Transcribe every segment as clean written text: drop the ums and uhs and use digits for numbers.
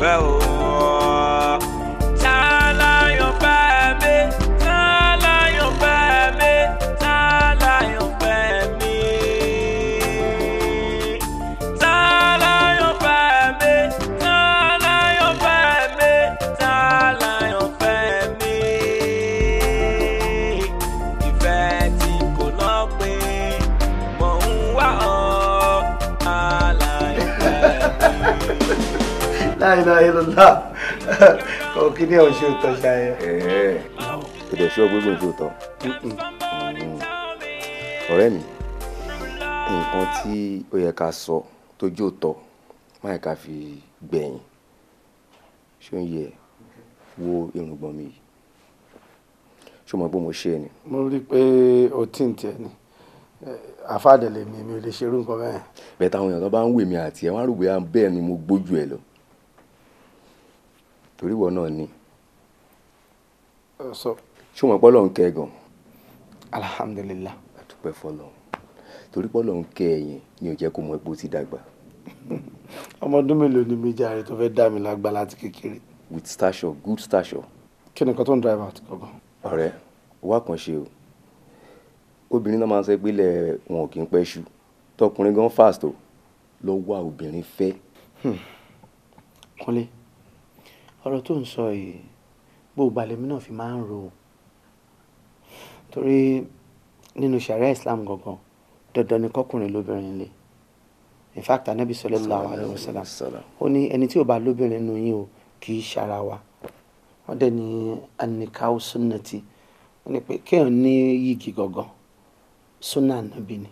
Fẹ́ o. Ta láyànfẹ́ mi, ta láyànfẹ́ mi, ta láyànfẹ́ mi. Ta láyànfẹ́ mi, ta láyànfẹ́ mi, ta láyànfẹ́ mi. Ìfẹ́ tí kò lópin, mò ń wá ọ, ta láyànfẹ́ mi. La ilaha illallah. Kò kí ní ọ̀ṣẹ́ òótọ́ ṣayẹ. Èdè ṣọ́ gbogbo ìṣe òótọ́. Ọ̀rẹ́ mi, nǹkan tí ó yẹ ká sọ tó jẹ́ òótọ́ má yẹ ká fi gbẹ̀yìn. Ṣé ó ń yẹ wo irùngbọ̀n mi yìí? Ṣé o mọ̀ pé mo ṣe é ni? Mo rí i pé o tí ń tiẹ̀ ni. Àfáàdẹ̀lẹ̀ mi ò lè ṣerú nǹkan bẹ́ẹ̀. Bẹ́ẹ̀ táwọn èèyàn tó bá ń wè mí àti ẹ̀ wọ́n á rò bóyá bẹ́ẹ̀ ni mo gbójú ẹ lọ. Torí ìwọ náà ni. Ṣé o mọ̀ pé Ọlọ́run kẹ́ ẹ gan? Alhamdulillah. A dúpẹ́ f'Ọlọ́run. Torí pé Ọlọ́run kẹ́ ẹ yẹn ni ò jẹ́ kó mọ̀ pé ó ti dàgbà. Ọmọ ọdún mélòó ni mi jàre tó fẹ́ dá mi lágbá láti kékeré? With stature, good stature. Kí ni nǹkan tó ń drive out gangan? Ọ̀rẹ́, wá kàn ṣe o. Obìnrin náà máa ń sọ pé ilẹ̀ wọn ò kí ń pẹ́ ṣú. Tọkùnrin gan fast o. Lọ wá obìnrin fẹ́. Kúnlé, ọ̀rọ̀ tó ń sọ yìí gbogbo àlèmí náà fi máa ń ro o. Torí nínú Sharia Islam gangan, dandan ni kọkùnrin lóbìnrin lé. In fact, Anabi sallallahu alaihi wasallam ó ní ẹni tí ò bá lóbìnrin nínú yín o kì í ṣara wa. Wọ́n dẹ̀ ní an-nikahu sunnati. Wọ́n ní pé kéèyàn ní yìgì gangan, sunna Anabi ni.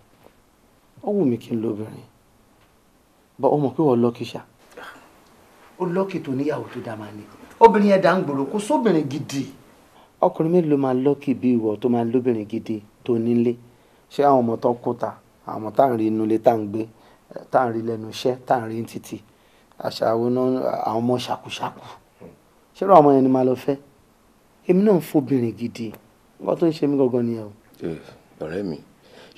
Ó wù mí kí n lóbìnrin. Bọ́ ó mọ̀ pé wọ́n lọ́kì ṣá. Ó lọ́kì tó níyàwó tó dá máa ní. Obìnrin yẹn dá ń gbòòrò kó sóbìnrin gidi. Ọkùnrin mélòó máa lọ́kì bí ìwọ tó máa lóbìnrin gidi tó nílé? Ṣé àwọn ọmọ tó ń kóta, àwọn ọmọ tá à ń rí inú ilé tá à ń gbé, tá à ń rí lẹ́nu iṣẹ́, tá à ń rí títì, àṣà àwọn ọmọ ṣàkúṣàkú. Ṣé irú àwọn ọmọ yẹn ni máa lọ fẹ́? Èmi náà ń fobìnrin gidi. Nǹkan tó ń ṣe mí gangan nìyẹn o. Ọ̀rẹ́ mi,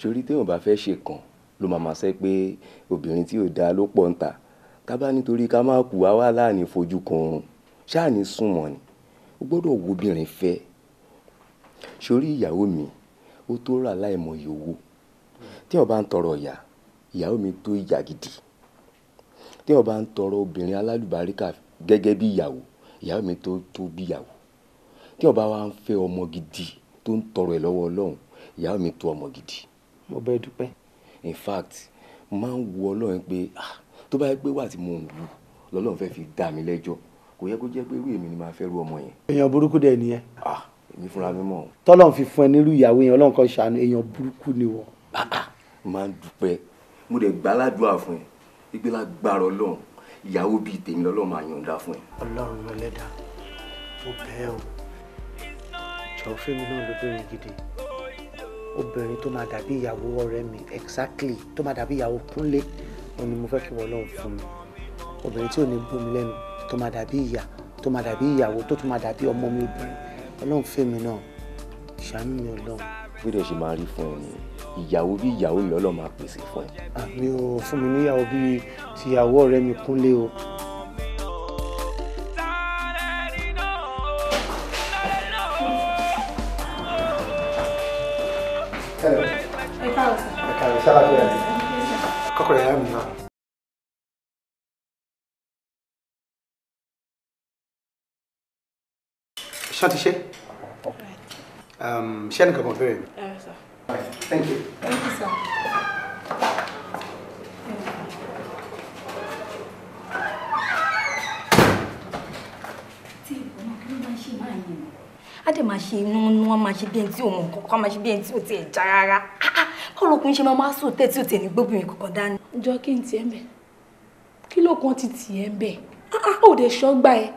ṣorí téèyàn bá fẹ́ ṣe kan ló máa máa sẹ́ pé obìnrin tí ò dáa ló pọ̀ ń ta. Tá bá nítorí ká má kú wá wá láàní fojú kan oorun, ṣáà ní súnmọ́ ni. O gbọ́dọ̀ wo obìnrin fẹ́. Ṣorí ìyàwó mi, ó tó rà láìmọye owó. Téèyàn bá ń tọrọ ìyà, ìyàwó mi tó ìyà gidi. Téèyàn bá ń tọrọ obìnrin alálùbáríkà gẹ́gẹ́ bí ìyàwó, ìyàwó mi tó tó bí ìyàwó. Téèyàn bá wá ń fẹ́ ọmọ gidi tó ń tọrọ ẹ̀ lọ́wọ́ Ọlọ́run, ìyàwó mi tó ọmọ gidi. Mo bẹ dúpẹ́. In fact, mo máa ń wo Ọlọ́run pé tó bá yẹ pé wà tí mo ń wù lọ́lọ́run fẹ́ fi dá mi lẹ́jọ́, kò yẹ kó jẹ́ pé irú èmi ni màá fẹ́ rú ọmọ yẹn. Èèyàn burúkú dẹ̀ nìyẹn. Èmi fúnra mi mọ̀. Tọ́lọ́run fi fún ẹ nírú ìyàwó yẹn, Ọlọ́run kan ṣàánú, èèyàn burúkú ni wọ. Mo máa ń dúpẹ́. Mo dẹ̀ gbàládùá fún ẹ. Ìgbé lágbára Ọlọ́run, ìyàwó bíi tèmi lọ́lọ́run máa yọ̀ǹda fún ẹ. Ọlọ́run ẹlẹ́dàá, mo bẹ̀ ẹ́ o. Jọ̀ọ́ fẹ́mi náà lóbìnrin gidi. Obìnrin tó máa dàbí ìyàwó ọ̀rẹ́ mi exactly, tó máa dàbí ìyàwó Kúnlé, òun ni mo fẹ́ kí Ọlọ́run fún mi. Obìnrin tí ò ní bú mi lẹ́nu, tó máa dàbí ìyá, tó máa dàbí ìyàwó, tó tún máa dàbí ọmọ mi obìnrin. Ọlọ́run fẹ́mi náà, ṣàánú mi Ọlọ́run. Bí dẹ̀ ṣe máa rí fún ẹ ni, ìyàwó bí ìyàwó mi Ọlọ́run máa pèsè fún ẹ. Àmì o, fún mi níyàwó bí tìyàwó ọ̀rẹ́ mi Kúnlé o. Hello. Ẹ káàárọ̀ sir. Ẹ káàárọ̀, ṣàlàfíà ni. Kọ́kọ́rọ́ yàrá mi náà. Ṣé ti ṣe? Ṣé ẹnìkan kan bẹ̀rẹ̀ mi? Sir. Thank you. Thank you, sir. Tí ìbọn náà kí ló máa ń ṣe máa yẹn? Á dẹ̀ máa ṣe inú inú wọn máa ṣe bí ẹni tí ò mọ̀ nǹkan kan, máa ṣe bí ẹni tí ò tiẹ̀ já rárá. Báwo lọkùnrin ṣe máa máa sùn tẹ́ tí ò tiẹ̀ ní gbóbìnrin kankan dání? Jọ kí n tiẹ̀ ń bẹ̀. Kí ló kan ti tiẹ̀ ń bẹ̀? Ó dẹ̀ ṣọ́gbà ẹ̀.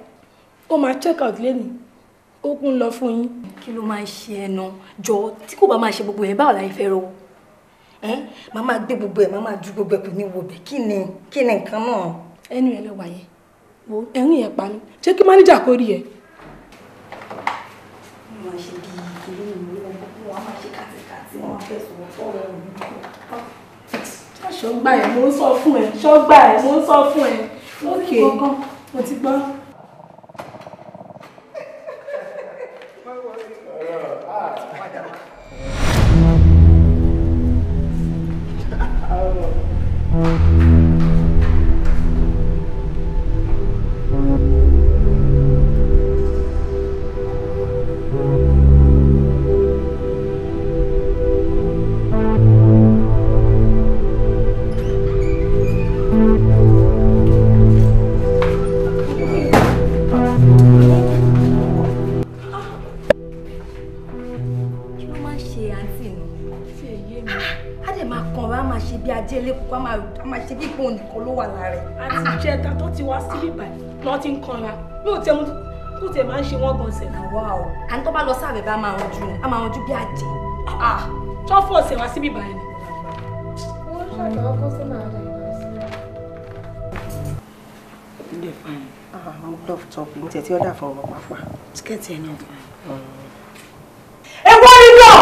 Ó máa check out lẹ́nu. Ó kún lọ fún yín. Kí ló máa ń ṣe ẹnu? Jọ tí kò bá máa ṣe gbogbo yẹn, báwo la yẹn fẹ́ rọwọ́? Màá máa gbé gbogbo ẹ̀, màá máa ju gbogbo ẹ̀ kò ní wo bẹ̀. Kí ni nǹkan náà? Ẹnu ẹ lọ wà yẹn. Wo ẹ̀rín yẹn pa mí. Ṣé kí máníjà kó rí ẹ? Wọ́n máa ṣe bí kiri ìlú wọn, wọ́n máa ṣe kàtìkàtì, wọ́n máa fẹ́ sọ̀rọ̀ fọ́ọ̀rọ̀ ọ̀hún. Ṣọ́gbà ẹ̀ mo ń sọ fún ẹ, ṣọ́gbà ẹ̀ mo ń sọ fún ẹ. Okay. Mo ti gbọ́. Lọ ti ń kanra mi ò tẹ mú tó tẹ máa ń ṣe wọ́n gan sẹ̀. Àwa o à ń tọ́ bá lọ sáàbẹ̀ bá máa ranjú ni a máa ranjú bí àjẹ́. Tọ́ fún ọ̀sẹ̀ wá síbí báyìí ni. Wọ́n ṣàtọwọ́ kọ́sọ́mà rẹ̀ wá sí. Ilé fine. Mo love top ní tẹ̀ tí ó dà fún ọmọ pàápàá. Tíkẹ́ẹ̀tì ẹ̀ náà fine. Ẹ wọ́n ní gan!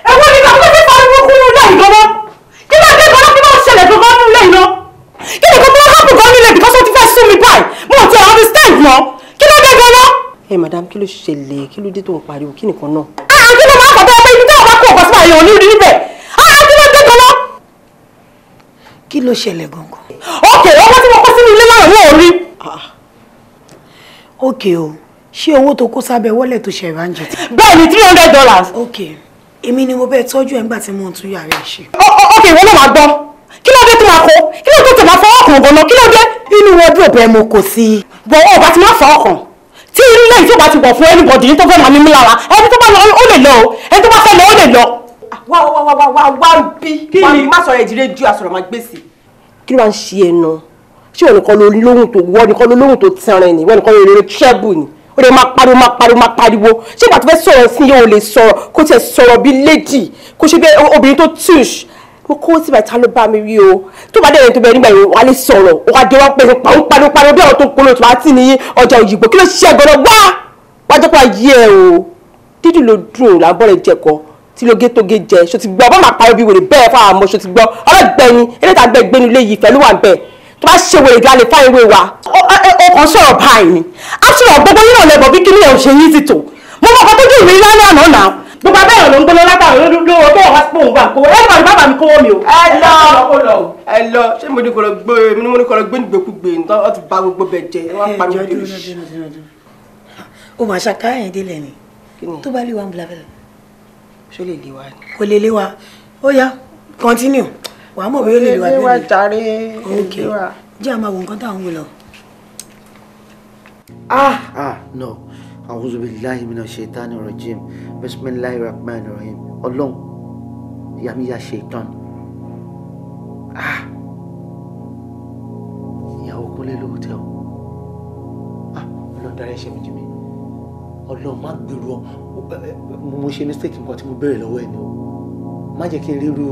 Ẹ wọ́n ní gan! Kí ló dé pariwo kúrú ilé ìgbọ́n? Kí ló dé gan-an kí ló ń ṣẹlẹ̀ gangan nínú ilé iná? Kí ni kò tó hápù gan nílé because ó ti fẹ́ sún mi báyìí? Mo ò tiẹ̀ understand mọ́. Kí ló dé gan-an? Ẹ madam, kí ló ṣẹlẹ̀? Kí ló dé tó ń pariwo? Kí nìkan náà? Kí ló máa ń fọ̀tọ́ pé ibi táwọn bá kó ọ̀pọ̀ sí àyàn ní rí níbẹ̀? Kí ló dé gan-an? Kí ló ṣẹlẹ̀ gangan? Ok, ọwọ́ tí mo kó sínú ilé lánàá wọn ò rí. Ok o, ṣé owó tó kó sábẹ́ wọ́lẹ̀ tó ṣe ìrànjẹ? Bẹ́ẹ̀ni, $300. Ok, èmi ni mo bẹ́ẹ̀ tọ́jú ẹ̀ ńgbà tí mo ń tún yàrá ẹ̀ ṣe. Ok, ìwọ náà máa gbọ́. Kí ló dé tó máa kó? Kí ló dé tó máa fọwọ́ kàn gan-an? Kí ló dé? Inú wardrobe ẹ mo kò sí. Bọ̀ ọ̀ bá ti máa fọwọ́ kàn. Tí ilé yìí tó bá ti wọ̀ fún anybody tó fẹ́ máa mímú lára, ẹni tó bá lọ ó lè lọ o, ẹni tó bá fẹ́ lọ ó lè lọ. Wá wá wá wá wá wá bí. Kí ni? Má sọ̀rọ̀ ẹ̀jì rédíò àsọ̀rọ̀ máa gbèsè. Kí ló máa ń ṣe ẹ náà? Ṣé ìwọ nìkan ló lóhùn tó wọ́ nìkan ló lóhùn tó tẹrin ni? Ìwọ nìkan ló lóore trẹ́bù ni? Ó lè máa pariwo máa pariwo máa pariwo. Ṣé ìgbà tó fẹ́ sọ̀rọ̀ sí yóò lè sọ̀rọ̀ kó tiẹ̀ sọ̀rọ̀ bí lady kó ṣe bí obìnrin tó tush? Mo kó tí bàtà ló bá mi rí o. Tó bá dẹ̀rẹ̀ tó bẹ̀rẹ̀ nígbà yìí wà á lè sọ̀rọ̀. Ó wá dé wá pé pariwo pariwo bí àwọn tó ń polówó tòmátì ní ọjà Òyìnbó. Kí ló ṣiṣẹ́ gbọ́dọ̀ wá? Wá jẹ́ pé ayé ẹ o. Dídùn ló dùn làbọ̀ rẹ̀ jẹ̀kọ́ tí ló gé tó gé jẹ. Ṣo ti gbọ́? Bá máa pariwo bí wèrè bẹ́ẹ̀ fáwọn àmọ́ ṣo ti gbọ́? Ọlọ́gbẹ́ni eléta gbẹ́ gbénu lé yìí ìfẹ́ ló wà bẹ́ẹ̀. Tó bá ṣe wèrè gan lè fá ìwé wa. Ó kàn sọ̀rọ̀ báyìí ni. After all, gbogbo yín náà lẹ́bọ̀ bí kíní ẹ̀ ò ṣe yín ti tò. Mo mọ̀ kan tó dùn mí lálẹ́ àná náà. Gbogbo abẹ́rẹ́ ló ń gbóná látàrí lówó tó wà sípò òun bá kówó. Ẹ bàbá bàbá mi kówó mi o. Ẹ lọ ẹ lọ ṣé mo ní kò lọ gbé mo ní kò lọ gbé nígbèkúgbè nítorí wọ́n ti bà gbogbo bẹ̀ jẹ́ wọ́n pa mi lórí. O máa ṣàkáyà yẹn délẹ̀ ni. Tó bá lè wá ń bla bẹ́ẹ̀. Ṣó lè lé wa ni? Kò lè lé wa. Ó yá, continue. Wàá mọ̀ bóyá ó lè lé wa bí ó lè. Jàre. Ok, jẹ́ àmà wo nǹkan táwọn ń wò lọ. No. A'udhu billahi minash shaitani rajim. Bismillahir rahmanir rahim. Ọlọ́run, ìyá mi ya ṣaitan. Ìyàwó Kúnlé lóòótọ́. Ọlọ́run dára ẹ̀ṣẹ̀ mi jì mí. Ọlọ́run má gbèrú ọ. Mo ṣe mistake nǹkan tí mo béèrè lọ́wọ́ ẹ̀ ni o. Má jẹ́ kí n ríru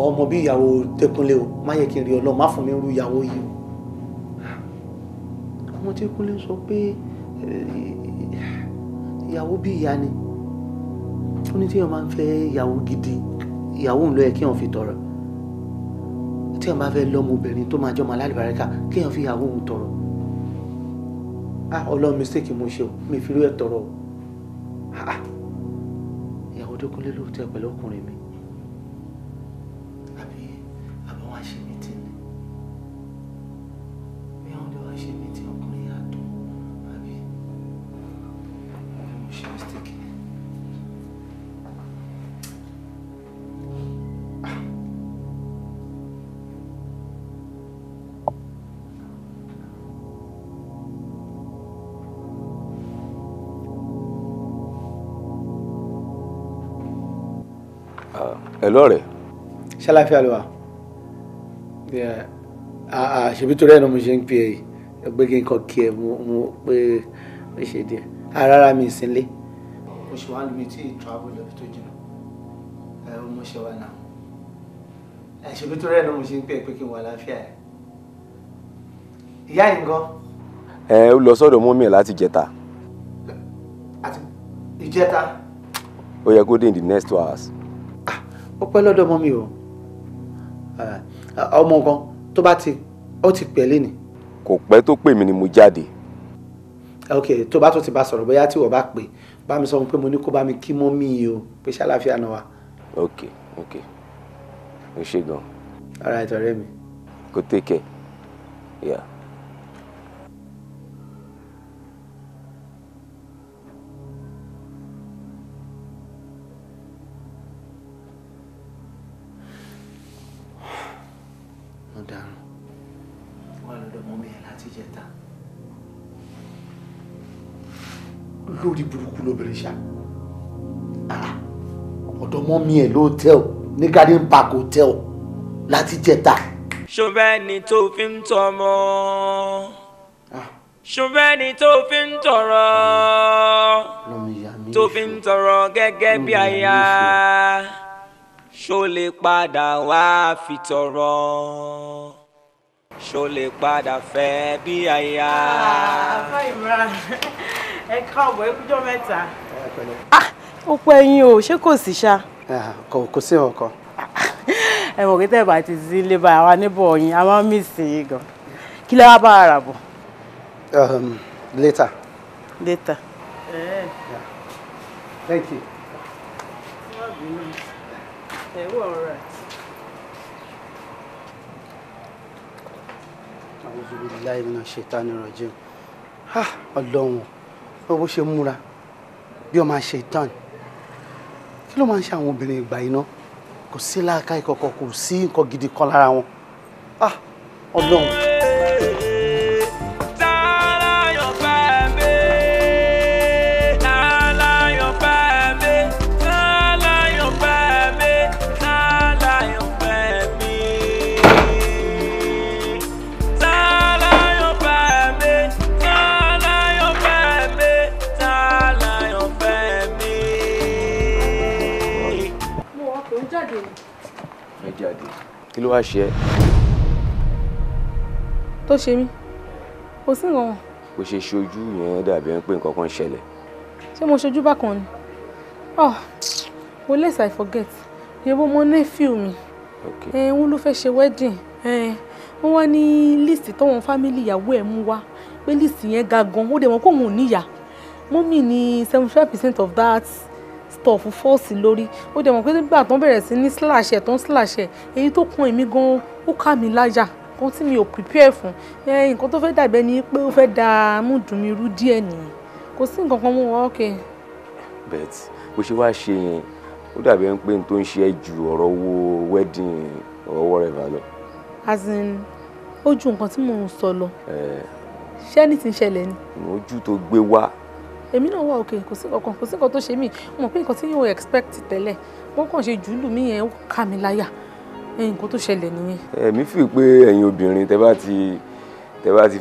ọmọ bí ìyàwó Dẹ́kúnlé o. Má jẹ́ kí n rí Ọlọ́run, má fún mi rú ìyàwó yìí o. Ọmọ tí Kúnlé sọ pé ìyàwó bí ìyá ni. Ó ní tí èèyàn máa ń fẹ́ ìyàwó gidi, ìyàwó ń lọ yẹ kí èèyàn fi tọrọ. Tí èèyàn bá fẹ́ lọ́mọbìnrin tó máa jọmọ alálùbáríkà, kí èèyàn fi ìyàwó òun tọrọ. Ọlọ́run mistake mo ṣe o, mi fi rú ẹ̀ tọrọ o. Ìyàwó Dẹ́kúnlé lóòótọ́ pẹ̀lú ọkùnrin mi. Àbí àbá wá ṣe meeting ni. Bí àwọn ọdẹ wá ṣe meeting ọkùnrin yà dùn. Àbí mo ṣe mistake ni. Ẹ lọ́rẹ̀. Ṣàlàfíà ló wà. Ṣèbí torí ẹ̀ náà mo ṣe ń pè é pé kí n kàn kí ẹ mo pé ó ṣe díẹ̀. Rárá mi ìsínlé. Mo ṣe wá níbi tí travel lọ tó jìnnà. Mo ṣe wà náà. Ṣèbí torí ẹ̀ náà mo ṣe ń pè é pé kí n wà láfíà ẹ̀. Ìyá yìí ńkọ́? Ẹ ó lọ sọ́dọ̀ mọ́mí ẹ̀ láti jẹta. Àti ìjẹta? Ó yẹ kó dé in the next 2 hours. Ó pẹ́ lọ́dọ̀ ọmọ mi o. Ọmọ kan tó bá ti ó ti pẹ́ lé ní. Kò pẹ́ tó pè mí ni mo jáde. Ok, tó bá tún ti bá sọ̀rọ̀ bóyá tí wọ́n bá pè bá mi sọ pé mo ní kó bá mi kí mọ́mí o, pé ṣàlàáfíà náà wà. Ok, ok, o ṣé gan. All right, ọ̀rẹ́ mi. Go take care. Yeah. Mo dáràn. Wà lọ́dọ̀ mọ́mí ẹ̀ láti jẹta. Lórí burúkú lóbìnrin ṣá. Ọ̀dọ̀ mọ́mí ẹ̀ lóòtẹ́ẹ̀l ní Garden Park Hotel láti jẹta. Ṣùgbẹ́ni tó fi ń tọmọ, ṣùgbẹ́ni tó fi ń tọrọ, tó fi ń tọrọ gẹ́gẹ́ bí aya, ṣó lè padà wá fi tọrọ, ṣó lè padà fẹ́ bí aya. Àfá Imran, ẹ káàbọ̀, ẹ kújọ́ mẹ́ta. Ó pẹ́ yín o, ṣé kò sí ṣá? Kò sí ọkọ. Ẹ mọ̀ pé tẹ́ẹ̀bà ti sí ilé bá àwa níbọ̀ yín, a máa ń miss yín gan. Kí lẹ wá bá ara bọ̀? Later. Later. Yeah. Thank you. Ẹ wọ ọ̀rẹ́. A'udhu billahi minash shaitani rajim. Ọlọ́run, bó ṣe múra bí ọmọ ṣaitan. Kí ló máa ń ṣe àwọn obìnrin ìgbà iná? Kò sí làákàyè kankan, kò sí nǹkan gidi kan lára wọn. Ọlọ́run. Kí ló wá ṣe ẹ́? Tó ṣe mí, kò sí nǹkan. Bó ṣe ṣojú yẹn dàbí ẹni pé nǹkan kan ṣẹlẹ̀. Ṣé mo ṣojú bákan ni? Oh, well, lest I forget. Yebo mo nephew mi. Wọ́n ló fẹ́ ṣe wedding. Wọ́n wá ní list tọ́wọ́n family ìyàwó ẹ̀ mú wá. Pé list yẹn ga gan, ó dẹ̀ mọ̀ pé òun ò níyà. Mọ́mì ní 75% of that stuff fọ́ọ̀sì lórí. Ó dẹ̀ mọ̀ pé nígbà tó ń bẹ̀rẹ̀ sí ní slash ẹ̀ tó ń slash ẹ̀, èyí tó kan èmi gan ó ká mi láyà, kan tí mi ò prepare fún. Nǹkan tó fẹ́ dàbẹ́ ni pé ó fẹ́ da múdùn mi rú díẹ̀ nìyẹn. Kò sí nǹkan kan mú wọn, okay. Bet bó ṣe wá ṣe yẹn, ó dàbí ẹni pé n tó ń ṣe ẹ́ ju ọ̀rọ̀ owó wedding or whatever lọ. As in, ó ju nǹkan tí mò ń sọ lọ. Ṣé ẹni tí ń ṣẹlẹ̀ ni? Ojú tó gbé wá. Èmi náà wà okay, kò sí nǹkan, kò sí nǹkan tó ṣe mí. Mo mọ̀ pé nǹkan tí yóò expect tẹ́lẹ̀, wọ́n kàn ṣe jùlù mí yẹn, ó ká mi láyà. Nǹkan tó ṣẹlẹ̀ nìyẹn. Èmi fi pé ẹ̀yin obìnrin tẹ́ bá ti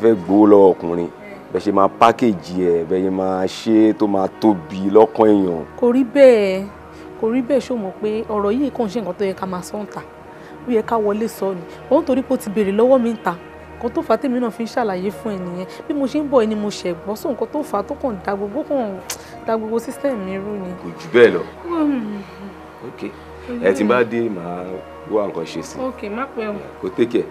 fẹ́ gbowó lọ́wọ́ ọkùnrin, bẹ́ẹ̀ ṣe máa pákéjì ẹ̀, bẹ́ẹ̀ ṣe máa ṣe tó máa tóbi lọ́kàn èèyàn. Kò rí bẹ́ẹ̀, kò rí bẹ́ẹ̀. Ṣó mọ̀ pé ọ̀rọ̀ yìí kàn ṣe nǹkan tó yẹ ká máa sọ ń ta, ó yẹ ká wọlé sọ ni. Òun torí pé ó ti béèrè lọ́wọ́ mi ń ta. Nǹkan tó fà á tèmi náà fi ń ṣàlàyé fún ẹ nìyẹn. Bí mo ṣe ń bọ̀ ni mo ṣẹ̀ gbọ́, sọ nǹkan tó fà á tó kàn da gbogbo da gbogbo system mi rú ni. Kò jù bẹ́ẹ̀ lọ. Ok, ẹ tí n bá dé màá wá nǹkan ṣe sí. Ok, má pẹ́ o. Kò take care.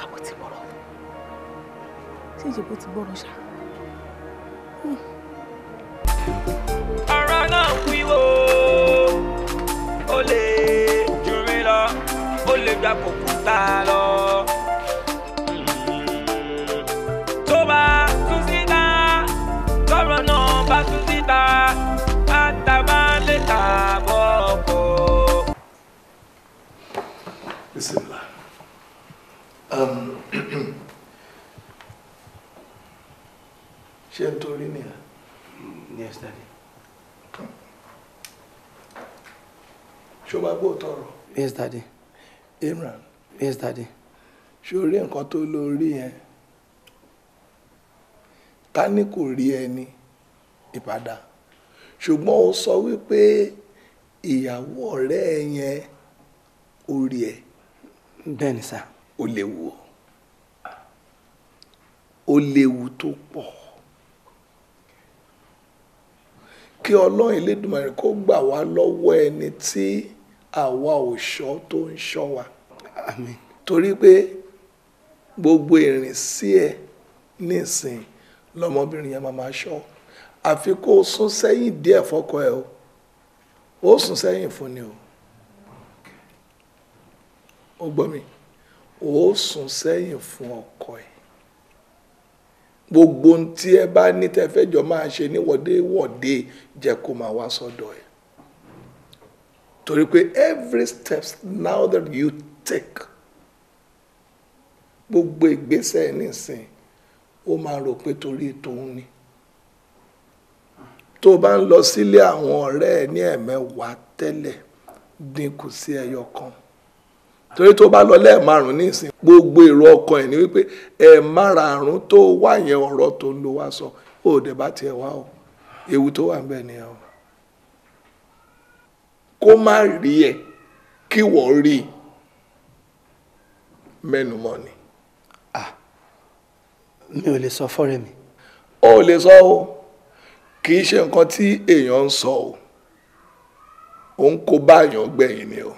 Àbò ti gbọ́rọ̀. Ṣé ìjẹ̀bú ti gbọ́rọ̀ ṣá? Ọ̀rọ̀ náà wíwo, ó lè jù mí lọ, ó lè gba kòkúta lọ. Tó bá tún síta, tọ́rọ̀ náà bá tún síta, àtàbà lè tà bọ̀ ọkọ̀. Bismillah. Ṣé n torí nìyẹn? Yes, Daddy. Ṣé o bá gbọ́ tọrọ? Yes, Daddy. Imran. Yes, Daddy. Ṣé o rí nǹkan tó lọ rí yẹn? Ká ní kò rí ẹni ìpadà. Ṣùgbọ́n ó sọ wípé ìyàwó ọ̀rẹ́ ẹ yẹn ó rí ẹ. Bẹ́ẹ̀ni sá. Ó léwu. Ó léwu tó pọ̀. Kí Ọlọ́run Elédùmarè kó gbà wá lọ́wọ́ ẹni tí àwa ò ṣọ́ tó ń ṣọ́ wa. Àmín. Torí pé gbogbo ìrìnsí ẹ nísìn lọmọbìnrin yẹn máa ṣọ́. Àfi kó o sún sẹ́yìn díẹ̀ fọ́kọ ẹ o. Ó sún sẹ́yìn fún ni o. Ó gbọ́ mi. Ó sún sẹ́yìn fún ọkọ ẹ. Gbogbo ohun tí ẹ bá ní tẹ́ fẹ́ jọ máa ṣe ní wọ̀déwọ̀dé jẹ́ kó máa wá sọ́dọ̀ ẹ. Torí pé every step now that you take, gbogbo ìgbésẹ̀ nísìn ó máa rò pé torí tòun ni. Tó bá ń lọ sílé àwọn ọ̀rẹ́ ẹ ní 10 tẹ́lẹ̀, dínkù sí 1. Torí tó bá lọ lẹ́ẹ̀márùn nísìn, gbogbo èrò ọkàn ẹ̀ ní wípé 5 tó wá yẹn ọ̀rọ̀ tó ń lo wá sọ, ó dẹ̀ bá tiẹ̀ wá o. Ewu tó wà ńbẹ̀ nìyẹn o. Kó má rí ẹ kí wọ́n rí mẹ́nu mọ́ ni. Mi ò lè sọ fọ́rẹ́ mi. Ó lè sọ o. Kì í ṣe nǹkan tí èèyàn ń sọ o. Òun kò bá èèyàn gbẹ̀yìn ni o.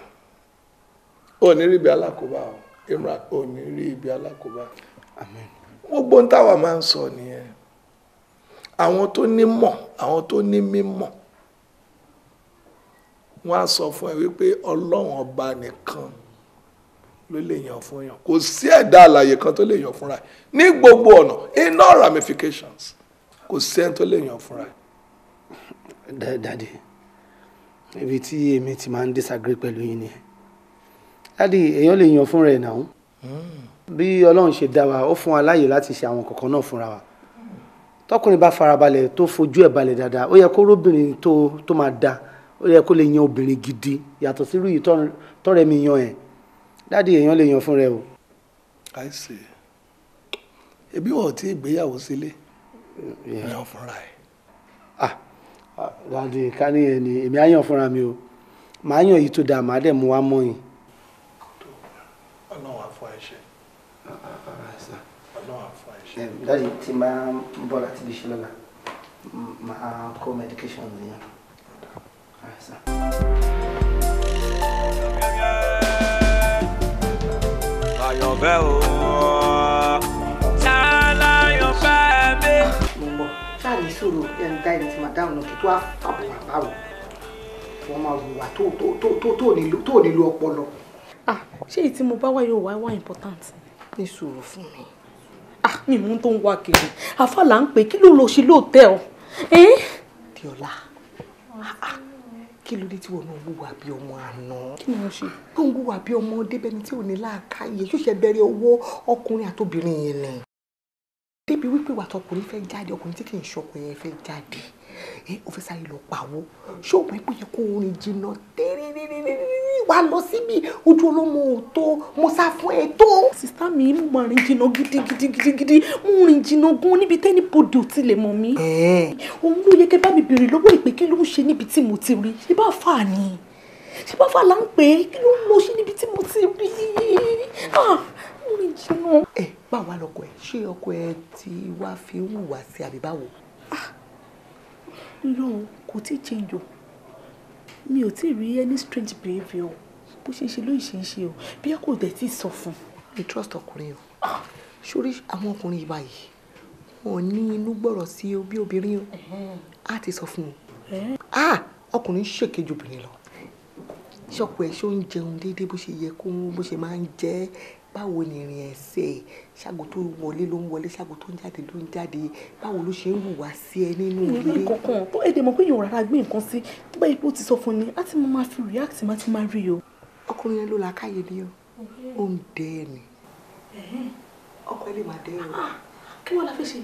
Ó ní rí ibi alákòóbá o. Imran, ó ní rí ibi alákòóbá. Àmín. Gbogbo ohun táwa máa ń sọ nìyẹn. Àwọn tó ní mọ̀, àwọn tó ní mímọ̀, wọ́n á sọ fún ẹ wípé Ọlọ́run ọba nìkan ló lè yàn fún yàn. Kò sí ẹ̀dá alààyè kan tó lè yàn fúnra ẹ̀ ní gbogbo ọ̀nà, in all ramifications. Kò sí ẹni tó lè yàn fúnra ẹ̀. Daddy, ibi tí èmi ti máa ń disagree pẹ̀lú yín nìyẹn. Daddy, èèyàn lè yàn fúnra ẹ̀ náà. Bí Ọlọ́run ṣe dá wa, ó fún wa láàyè láti ṣe àwọn kọ̀ọ̀kan náà fúnra wa. Tọkùnrin bá farabalẹ̀ tó fojú ẹ̀ balẹ̀ dáadáa, ó yẹ kó róbìnrin tó máa da, ó yẹ kó lè yan obìnrin gidi yàtọ̀ sí irú yìí tọ́rẹ́ mi yan ẹ̀. Daddy, èèyàn lè yàn fúnra ẹ̀ o. I see. Ebi wọn ò tí ì gbéyàwó sílé. Yàn fúnra ẹ̀. Daddy, ká ní ẹ ní èmi á yàn fúnra mi o. Màá yàn yìí tó dáa, màá dẹ̀ mú wa mọ́ yín. Ọlọ́run á fún ẹ ṣe. Ọlọ́run á fún ẹ ṣe. Daddy, tí màá ń bọ̀ láti ibi iṣẹ́ lọ́la, màá kó medication nìyẹn. Àyànfẹ́ o, ṣáláyànfẹ́ mi. Mo ń bọ̀, ṣáà ní sùúrù ẹni dá ẹni tí màá dáhùn náà kí tó á fàbọ̀ wà báwo. Wọ́n máa wùwà tó nílò ọpọlọ. Ṣé èyí tí mo bá wá yóò wá wá important? Ní sùúrù fún mi. Mi mú tó ń wá kiri. Àfà là ń pè kí ló lọ ṣe lóòótẹ́ o. Diola, kí ló dé tí wọn náà wùwà bí ọmọ àná? Kí ni mo ṣe? Tó ń wùwà bí ọmọdé bẹni tí ò ní làákàyè, ṣẹ̀ṣẹ̀ bẹ̀rẹ̀ owó ọkùnrin àtobìnrin yẹn ni. Débi wípé wà tọkùnrin fẹ́ jáde, ọkùnrin tí kì í ṣọkùnrin yẹn fẹ́ jáde, ó fẹ́ sáré lọ pawó. Ṣé o mọ̀ pé yẹ kó orin jìnnà tẹ́rẹ́rẹ́rẹ́rẹ́ wà lọ síbi ojú ọlọ́mọ ò tó, mo sá fún ẹ tó. Sista mi, mo máa rìn jìnnà gidigidigidi, mo rìn jìnnà gan níbi tẹ́ni bodò ti lè mọ̀ mí. Òun ló yẹ kẹ́ bá mi béèrè lọ́wọ́ ìpè kí ló ń ṣe níbi tí mo ti rí. Ṣé bá fà ni? Ṣé bá fà là ń pè é? Kí ló ń lọ ṣe níbi tí mo ti rí? Mo rìn jìnnà. Ẹ báwa lọkọ ẹ, ṣé ọkọ ẹ ti wá fi ń hùwà sí àbí báwo? Irọ́, kò tí ì change o. Mi ò tí ì rí any strange behaviour. Bó ṣe ń ṣe lóyìí ṣe ń ṣe o. Bí a kò dẹ̀ tí ì sọ fún un. Mi trust ọkùnrin o. Sórí àwọn ọkùnrin yìí báyìí, wọn ò ní inú gbọ́rọ̀ sí o bí obìnrin o. A ti sọ fún un. Ọkùnrin ṣèkejì obìnrin lọ. Ṣọkọ ẹ ṣó ń jẹun déédéé bó ṣe yẹ kó bó ṣe máa ń jẹ, báwo ni ìrìn ẹsẹ̀, ṣágo tó wọlé ló ń wọlé, ṣágo tó ń jáde ló ń jáde, báwo ló ṣe ń hùwà sí ẹ nínú ilé. Ìrírí kankan tó èdè mọ̀ pé yóò rárá gbé nǹkan sí, tó bá yẹ pé ó ti sọ fún ni, á ti máa fi react, má ti máa rí o. Ọkùnrin yẹn ló làákàyè ni o, ó ń dẹ ẹ ni. Ọkọ ẹ lè máa dẹ ẹ o. Kí wọ́n la fẹ́ ṣe?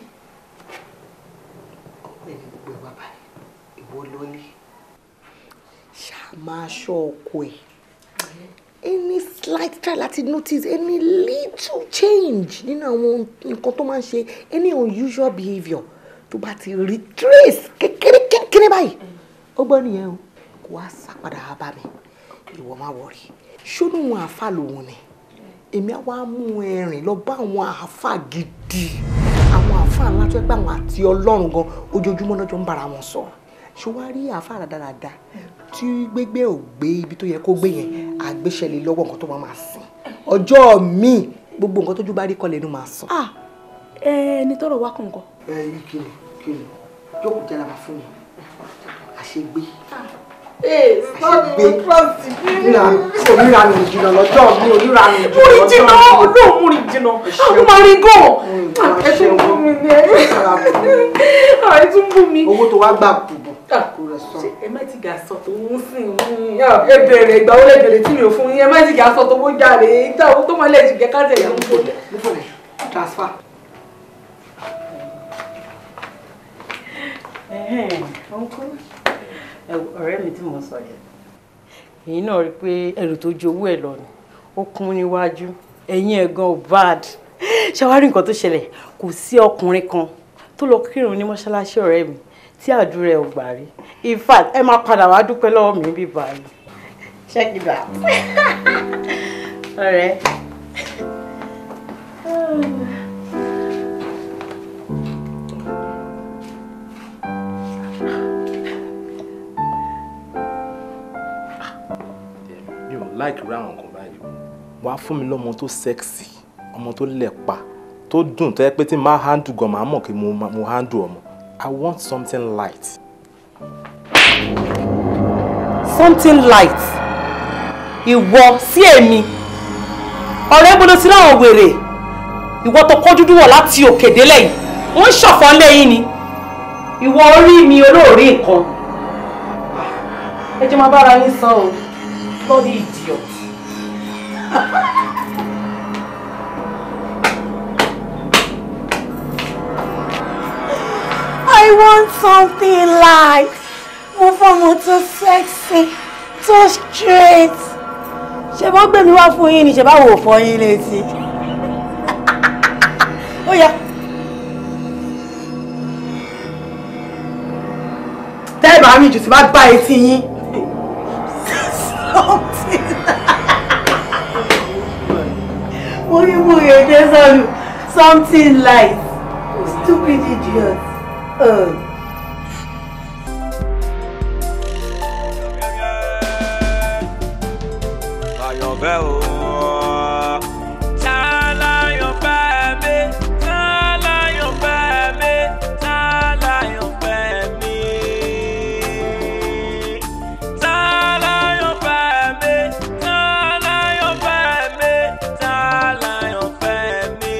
Ọkọ ẹ ní gbogbo ẹ wá báyìí, ìwọ lọlé. Ṣáà máa ṣọ́ ọkọ ẹ. Any slight try láti notice any little change nínú àwọn nǹkan tó máa ń ṣe, any unusual behaviour tó bá ti rí trace kékeré kékeré báyìí, ó gbọ́ nìyẹn o, kó wá sá padà wá bá mi, ìwọ má wọrí. Ṣónú wọn àáfà lòun ni, èmi á wá mú ẹ rìn lọ bá àwọn àáfà gidi, àwọn àáfà ńlá tó yẹ pé àwọn àti Ọlọ́run gan ojoojúmọ́ lọ́jọ́ ń bára wọn sọ̀rọ̀. Ṣé wàá rí àáfàá rádaràda tí gbégbé ò gbé ibi tó yẹ kó gbé yẹn, àgbéṣẹ́lẹ̀ lọ́wọ́ nǹkan tó máa sìn. Ọjọ́ míì gbogbo nǹkan tójú bá rí kọ́ lẹ́nu máa sọ. Ẹni tọ́rọ̀ wá kọ̀ọ̀kan. Ẹ yí kíni kíni jókòó jẹ́ làbà fún mi àṣegbé. Àṣegbé oníranù jìnnà lọ́jọ́ mi oníranù jìnnà lọ́jọ́ mi. Múri jìnnà olóò múri jìnnà àwọn máa rí gan. Ẹ tún bú mi ní ẹ. Ẹ tún bú mi. Owó tó wá gbà kùbù kò rẹ̀ sọ. Ẹ má ti gà sọ tó ń sìn yín. Ẹ bẹ̀rẹ̀ ìgbà wo lẹ bẹ̀rẹ̀ tí mi ò fún yín. Ẹ má ti gà sọ tó wó jáde. Ìgbà wo tó máa lẹ̀ jù kẹ́kẹ́ tẹ̀lé ń bò. Transfer. Ọ̀rẹ́ mi tí mo sọ yẹn, èyí náà rí i pé ẹrù tó ju owó ẹ̀ lọ ni ó kún níwájú ẹ̀yìn ẹ̀ gan bad. Ṣàwárí nǹkan tó ṣẹlẹ̀, kò sí ọkùnrin kan tó lọ kírun ní mọ́ṣáláṣí ọ̀rẹ́ mi tí àdúrà ẹ̀ ò gbà rí. In fact, ẹ máa padà wá dúpẹ́ lọ́wọ́ mi bí báyìí. Check it out. Ọ̀rẹ́. Like round kan báyìí, wàá fún mi lọ́mọ tó sexy, ọmọ tó lẹ̀pa, tó dùn, tó yẹ pé tí máa handle gan màá mọ̀ kí mo handle ọmọ. I want something light. Something light? Ìwọ sí èmi ọ̀rẹ́ gbọ́dọ̀ sí láwọn wèrè, ìwọ tó kọ́ dúdú wọ̀ láti òkè délẹ̀ yìí, wọ́n ń ṣọ̀fọ̀ lẹ́yìn ni, ìwọ orí mi olóòrí nǹkan. Ẹ jẹ́ máa bára yín sọ o. Bloody idiot. I want something light. Mo fọmọ tó sexy, tó straight. Ṣé bọ́ gbé mi wá fún yín ni ṣe bá wò fọ yín létí? Ó yá. Tẹ́ ẹ bá mi jù sí bá gbá etí yín. Something. Mo ní mo yẹ dé sọnù. Something light. Stupid idiot. Àyànfẹ́ o. Ta láyànfẹ́ mi? Ta láyànfẹ́ mi? Ta láyànfẹ́ mi? Ta láyànfẹ́ mi? Ta láyànfẹ́ mi? Ta láyànfẹ́ mi?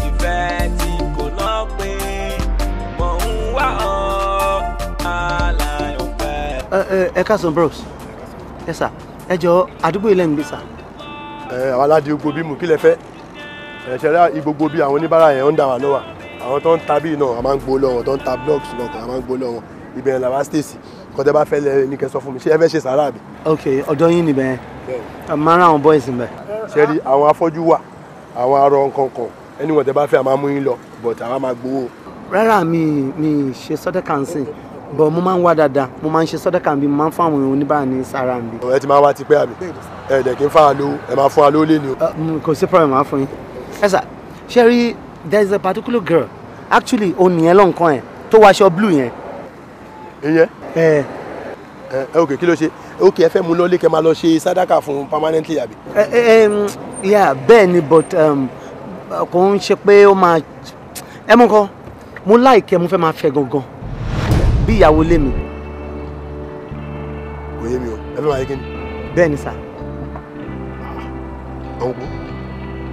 Ìfẹ́ tí kò lópin, mò ń wá ọ. Ta láyànfẹ́. Ẹ káàsán bros. Ẹ sà, ẹ jọ àdúgbò ilẹ̀ ń gbé sà. Ẹ àwọn aládìí gbogbo bí mú kí lẹ fẹ́. Ẹ ṣe rí gbogbo bí àwọn oníbàárà yẹn ń dà wá lọ́wọ́. Àwọn tó ń ta bíi náà a máa ń gbó lọ́wọ́, tó ń ta blocks náà a máa ń gbó lọ́wọ́. Ibẹ̀ làwa stéèsì. Nǹkan tẹ́ bá fẹ́ lẹ ní kẹ́ sọ fún mi, ṣé ẹ fẹ́ ṣe sàárà àbí? Ok, ọ̀dọ̀ yín níbẹ̀ yẹn. Máa rán àwọn boys níbẹ̀. Ṣé rí àwọn afọ́jú wà, àwọn arọ nǹkan kan, ẹni wọ̀n tẹ́ bá fẹ́ a máa mú yín lọ, but àwa máa gbowó. Rárá mi ṣe sọ́dọ̀kà ń sìn. But mo máa ń wá dáadáa, mo máa ń ṣe sọ́dọ̀kà bí mo máa ń fún àwọn oníbàárà ní sára mi. Ẹ ti máa wá tipẹ́ àbí? Ẹ dẹ̀ kí n fáwa lówó, ẹ máa fún wa lówó léni o. Kò sí problem, máa fún yín. Ẹ sà, ṣé rí there is a particular girl actually ó nìyẹn lọ́nkàn ẹ̀ tó wọ aṣọ blue yẹn. Ìyẹn? Ẹ ẹ ok, kí ló ṣe? Ok, ẹ fẹ́ mú lọ lé kẹ́ máa lọ ṣe sàdákà fún permanently àbí? Yeah, bẹ́ẹ̀ ni, but kò ń ṣe pé ó máa ẹ mú nǹkan mo láìkẹ́ mo fẹ́ máa fẹ́ gangan bí ìyàwó lé mi. Kò yé mi o, ẹ fẹ́ máa yé kí ni? Bẹ́ẹ̀ ni sà. Ọ̀nkú,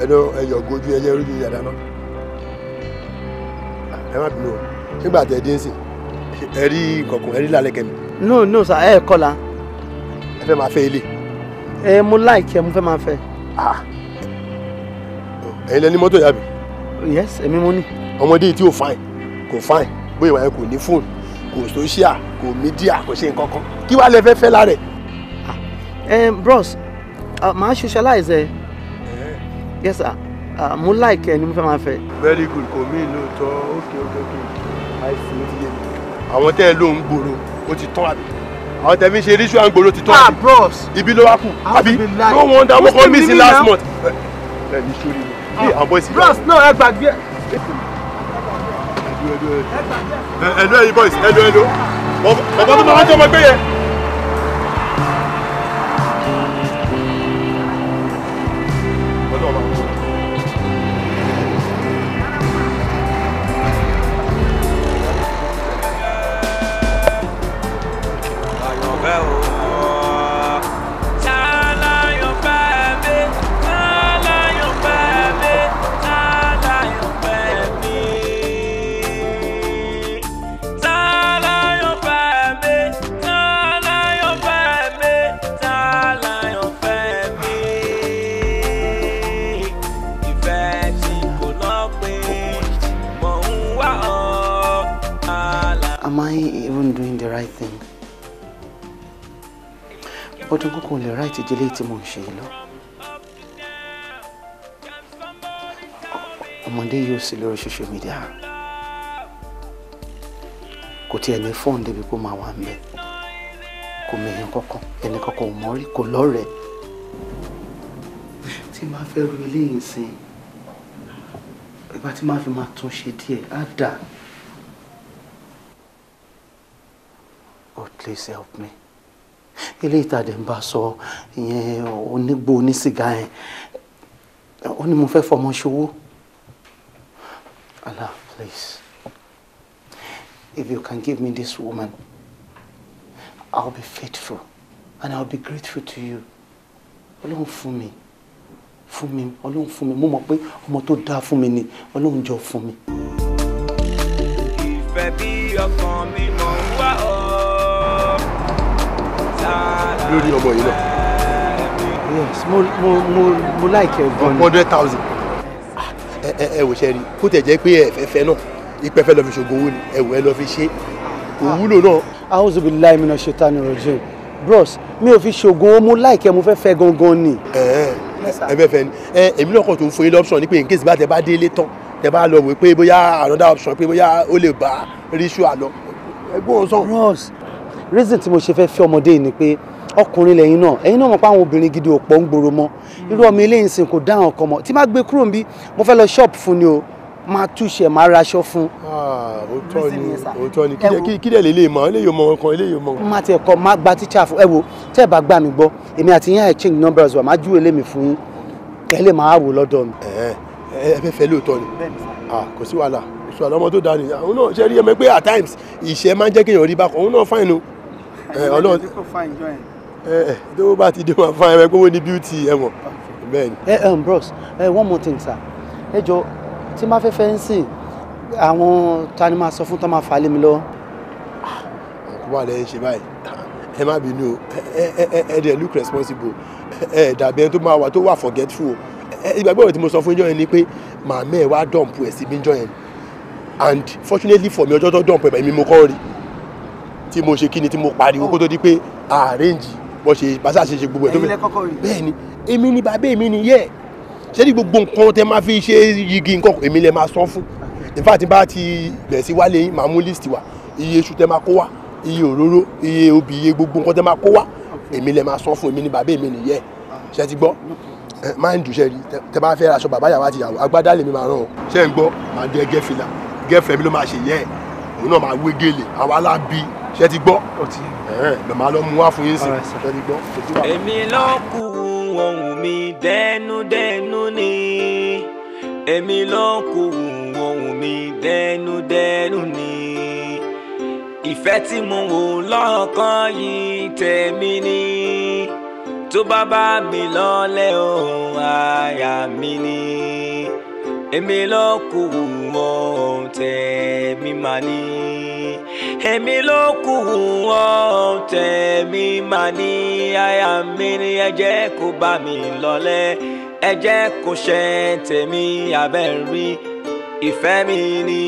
ẹnu ẹyọ gojú ẹyẹ orí yàrá náà. Ẹ má bínú o, nígbà tẹ ẹ dé ń sìn, ẹ rí nǹkan ẹ rí lálẹ́ kẹ́mi. No no sà, ẹ kọ́la. Ẹ fẹ́ máa fẹ́ ilé. Ẹ mo láìkẹ́ mo fẹ́ máa fẹ́. Ẹ̀yin lẹ ní mọ́tò yàbí? Yes, èmi mo ní. Ọmọdé tí ò fine, kò fine, bóyá ìwà yẹn kò ní fóònù, kò social, kò mídíà, kò ṣe nǹkan kan, kí wàá lè fẹ́ fẹ́ lára ẹ̀. Bros, màá socialize ẹ. Yes sir, mo like ẹ ni mo fẹ́ máa fẹ́. Very good, kò mí lóòótọ́, ok ok ok, I see, ó ti yé mi. Àwọn tẹ́ ẹ ló ń gbòòrò, ó ti tán àbí? Àwọn tẹ́ fi ń ṣe ritual ń gbòòrò ti tán àbí? Bros. Ibi ló wá kù, àbí? No wonder mo kàn miss last month. Ẹ ní sórí mi, bí àwọn boys. Bros, no, ẹ gbàgbé. Ẹ̀lú ẹ̀yin boys, ẹ̀lú ẹ̀lú. Bàbá tó máa ń jẹ́ ọmọ ẹgbẹ́ yẹn. Am I even doing the right thing? Ọdún kúkú lè right ìdílé tí mò ń ṣe lọ. Ọmọdé yóò sí lórí social media. Kò tiẹ̀ ní fóònù débi kó máa wà ńbẹ̀. Kò mẹ̀yàn kankan, ẹnì kankan ò mọ̀ rí, kò lọ́rẹ̀ẹ́. Tí màá fẹ́ ru eléyìí sìn, ìgbà tí màá fi máa tún ṣe díẹ̀, á dà. God please help me. Ilé ìtàdé ń bá sọ ìyẹn onígbò onísìgá yẹn. Ó ní mo fẹ́ fọmọ ṣòwò. Allah, please. If you can give me this woman, I'll be faithful and I'll be grateful to you. Ọlọ́run fún mi. Fún mi, Ọlọ́run fún mi. Mo mọ̀ pé ọmọ tó dáa fún mi ni Ọlọ́run jọ fún mi. Ìfẹ́ bí ọkàn mi mọ̀ ń wá ọ́. Lórí ọmọ yìí náà. Yes, mo like ẹ gan ni. 100,000. Ẹ wò ṣe rí, kó tẹ̀ jẹ́ pé ẹ fẹ́ fẹ́ náà, ìpẹ́ fẹ́ lọ fi ṣògùn owó ni, ẹ wò ẹ lọ fi ṣe, kò wúlò náà. A'udhu billahi minash shaitani rajim. Bros, mi ò fi ṣògùn owó, mo like ẹ, mo fẹ́ fẹ́ gangan ni. Ẹ fẹ́ fẹ́ ni, èmi náà kàn tó ń fún yín lọ́pṣọ̀n ni pé in case bá tẹ bá délé tán, tẹ bá lọ wò pé bóyá another option pé bóyá ó lè bá ríṣù àlọ́. Ẹgbọ́n sàn. Bros, reason tí mo ṣe fẹ́ fẹ́ ọmọdé yìí ni pé ọkùnrin lẹ́yìn náà, ẹ̀yin náà mọ̀ pé àwọn obìnrin gidi ò pọ̀ ń gbòòrò mọ́. Irú ọmọ eléyìí ń sìn kò dá àwọn kan mọ̀. Tí má gbé kúrò níbí, mo fẹ́ lọ ṣọ́ọ̀pù fún ni o, máa túṣe, máa raṣọ fún. Òótọ́ ni, òótọ́ ni, kí dẹ̀ lè lè mọ̀, eléyìí mọ̀ ọkàn, eléyìí mọ̀. Má tiẹ̀ kọ́, má gba tíṣà fún, ẹ wo, tẹ́ ẹ bá gbà mí gbọ́, èmi àti yín exchange numbers wa, má júwe lémi fún yín, ẹ lè máa wò lọ́dọ̀ mi. Ẹ fẹ́ fẹ́ lóòótọ́ ni, kò sí wàhálà, kò sí wàhálà, ọmọ tó dáa ni, àwọn náà ṣe rí ẹ mọ̀ pé at times ìṣẹ́ máa ń jẹ́ kéèyàn rí bákan, òun náà fine o. Ọlọ́run tó bá ti dé wọn fún ẹ pé wọ́n ní beauty ẹ mọ̀ bẹ́ẹ̀ ni. Bros, one more thing sir, ẹ jọ tí n bá fẹ́ fẹ́ ń sìn àwọn ta ni máa sọ fún tó máa fà á lé mi lọ́wọ́. Ọkọ wà lẹ́yìn ṣe báyìí, ẹ má bínú o, ẹ dẹ̀ look responsible, ẹ dàbí ẹni tó máa wà tó wà forgetful o. Ìgbàgbọ́ ọ̀rọ̀ tí mo sọ fún yín ni pé màmá ẹ wá dọ̀m̀pù ẹ̀ síbí jọ yẹn, and fortunately for me ọjọ́ tó dọ̀m̀pù ẹ̀ èmi mo kọ́ rí tí mo ṣe kí ni tí mo pariwo kó tó di pé arrange bó ṣe bá ṣe ṣe gbogbo ẹ̀ tó fẹ́. Bẹ́ẹ̀ ni, èmi ni bàbá èmi ni yẹ́ ṣé ní gbogbo nǹkan tẹ máa fi ṣe yigi nǹkan èmi lẹ máa san fún. In fact bá ti bẹ̀rẹ̀ sí wálé yín máa mú list wá, iye iṣu tẹ máa kó wá, iye òróró, iye obì, iye gbogbo nǹkan tẹ máa kó wá, èmi lẹ máa san fún, èmi ni bàbá èmi ni yẹ́ ṣe ti gbọ́. Máa ń dùn ṣe rí tẹ bá fẹ́ aṣọ bàbá ìyàwó àti ìyàwó agbádá lèmi máa rán o, ṣé ń gbọ́, máa dé gẹ́fìlà gẹ́fẹ̀ mi ló máa ṣe yẹ́ ẹ̀, òun náà máa wé gèlè àwọn alábí, ṣé ti gbọ́, màá lọ mú wá fún yín sí, ṣé ti gbọ́. Èmi ló kù ohùn mi dẹnudẹnu ni, èmi ló kù ohùn mi dẹnudẹnu ni, ìfẹ́ tí mo wò lọ́kàn yìí tèmi ni, tó bá bá mi lọ́lẹ̀ ohùn àyà mi ni, èmi ló kù ohùn tèmi mà ní, èmi ló kù ohùn tèmi mà ní, àyà mi ni ẹ jẹ́ kó bá mi lọ́lẹ̀, ẹ jẹ́ kó ṣe tèmi abẹ́ rí, ìfẹ́ mi ni,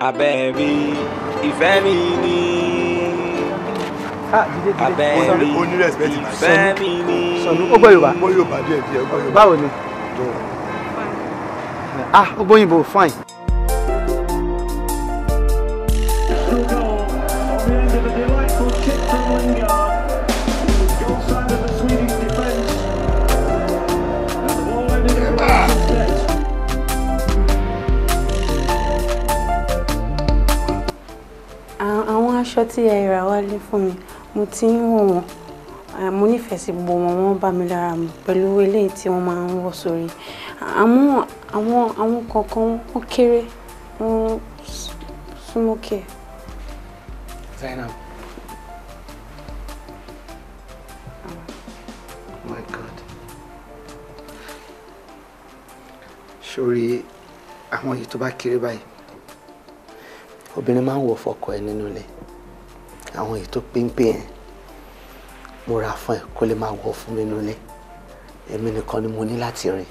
abẹ́ rí, ìfẹ́ mi ni, abẹ́ rí, ìfẹ́ mi ni. Ó gbọ́ Yorùbá. Ó gbọ́ Yorùbá díẹ̀ díẹ̀, ó gbọ́ Yorùbá. Báwo ni? Ó gbọ́ òyìnbó, fine. aṣọ tí ẹ rà wálé fún mi, mo ti ń wọ̀ wọ́n. Mo nífẹ̀ẹ́ sí gbogbo wọn, wọ́n bá mi lára mu pẹ̀lú eléyìí tí wọ́n máa ń wọ̀ sórí. Àmọ́ àwọn kọ̀ọ̀kan wọ́n kéré, wọ́n súnmọ́ kẹ̀. Zainab. My God. Sórí àwọn èyí tó bá kéré báyìí, obìnrin máa ń wọ̀ fọ́kọ ẹ nínú ilé. Àwọn èyí tó péńpé yẹn, mo ra fún ẹ kó lè máa wọ̀ fún mi nínú ilé. Èmi nìkan ni mo ní láti rìn.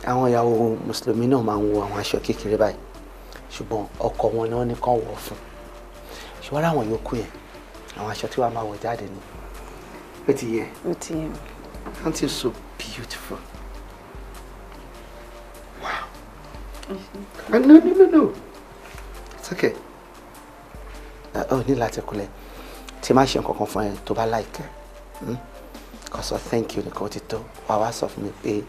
Àwọn ìyàwó mùsùlùmí náà máa ń wọ àwọn aṣọ kékeré báyìí, ṣùgbọ́n ọkọ wọn ni wọ́n ní kàn wọ̀ fún. Ṣùgbọ́n àwọn yòókù yẹn, àwọn aṣọ tí wàá máa wọ̀ jáde ni. Ó ti yẹ. Ó ti yẹ. Aren't you so beautiful? Wow. No, no, no, no. It's okay. Ó ní láti kúnlẹ̀. Tí má ṣe nǹkan kan fún ẹ tó bá like ẹ. Kò sọ thank you nìkan ó ti tó. Wà wá sọ fún mi pé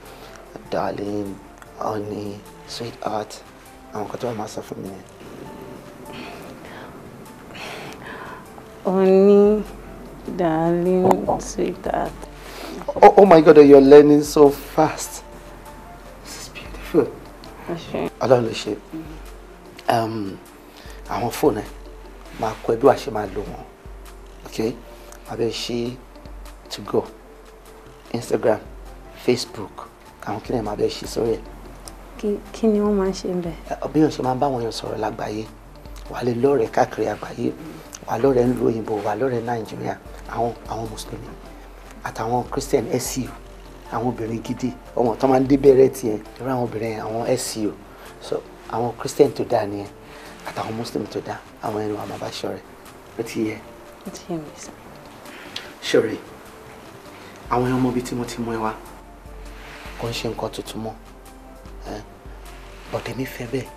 darling, honey, sweetheart. Àwọn nǹkan tó wà máa sọ fún mi nìyẹn. Honey, darling, sweetheart. Oh my God, you're learning so fast. This is beautiful. Ọlọ́run ló ṣe. Àwọn fóònù ẹ̀ máa kọ́ ẹ bí wàá ṣe máa lò wọ́n. Okay? Máa bẹ ṣí to go, Instagram, Facebook, àwọn kí ni máa bẹ ṣí sórí ẹ̀. Kí ni wọ́n máa ń ṣe bẹ́ẹ̀? Bí wọ́n ṣe máa ń bá àwọn èèyàn sọ̀rọ̀ lágbàáyé, wàá lè lọ́rẹ̀ẹ́ káàkiri àgbáyé, wàá lọ́rẹ̀ẹ́ ńlú òyìnbó, wàá lọ́rẹ̀ẹ́ Nàìjíríà, àwọn mùsùlùmí àtàwọn Christian SU, àwọn obìnrin gidi, ọmọ tó máa ń dé bẹ̀rẹ̀ tiẹ̀, irú àwọn obìnrin àwọn SU, so àwọn Christian tó dáa nìyẹn, àtàwọn Muslim tó dáa, àwọn ẹni wàá máa bá ṣọ̀rẹ́. Ó ti yẹ. Ó ti yẹ mi sọ. Ṣọ̀rẹ́, àwọn ọmọ bíi tí mo ti mú ẹ wá kò ń ṣe nǹkan tuntun mọ́, bọ̀dẹ̀ mi fẹ́ bẹ́ẹ̀,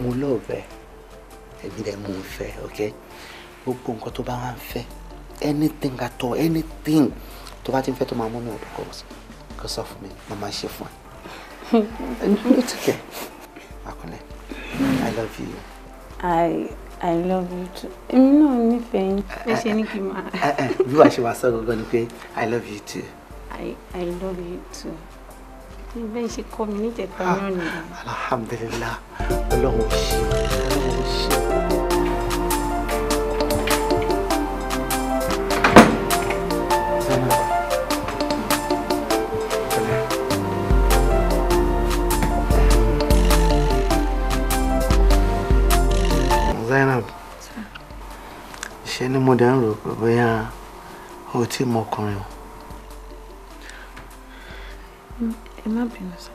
mo lọ́ọ̀bẹ, ẹ̀mí dẹ̀ mo ń fẹ́, ok? Gbogbo nǹkan tó bá wà ń fẹ́, anything at all, anything tó bá ti ń fẹ́ tó máa mú mi ọ̀dọ̀ kò sọ fún mi, mo máa ṣe fún ẹ. It's okay. Akúnlẹ̀, I love you. I love you too. Èmi náà nífẹ̀ẹ́ yín. Ẹ ṣe ní kí n máa. Bí wàá ṣe wàá sọ gangan ni pé I love you too. I love you too. Bẹ́ẹ̀ ṣe kọ́ mi níjẹ̀ta náà nìyẹn. Alhamdulillah, Ọlọ́run ṣe, Ọlọ́run ṣe. Zainab, ṣe ni mo dẹ̀ ń rò pé bóyá o tí mọ ọkùnrin o. Ẹ má bínú sá.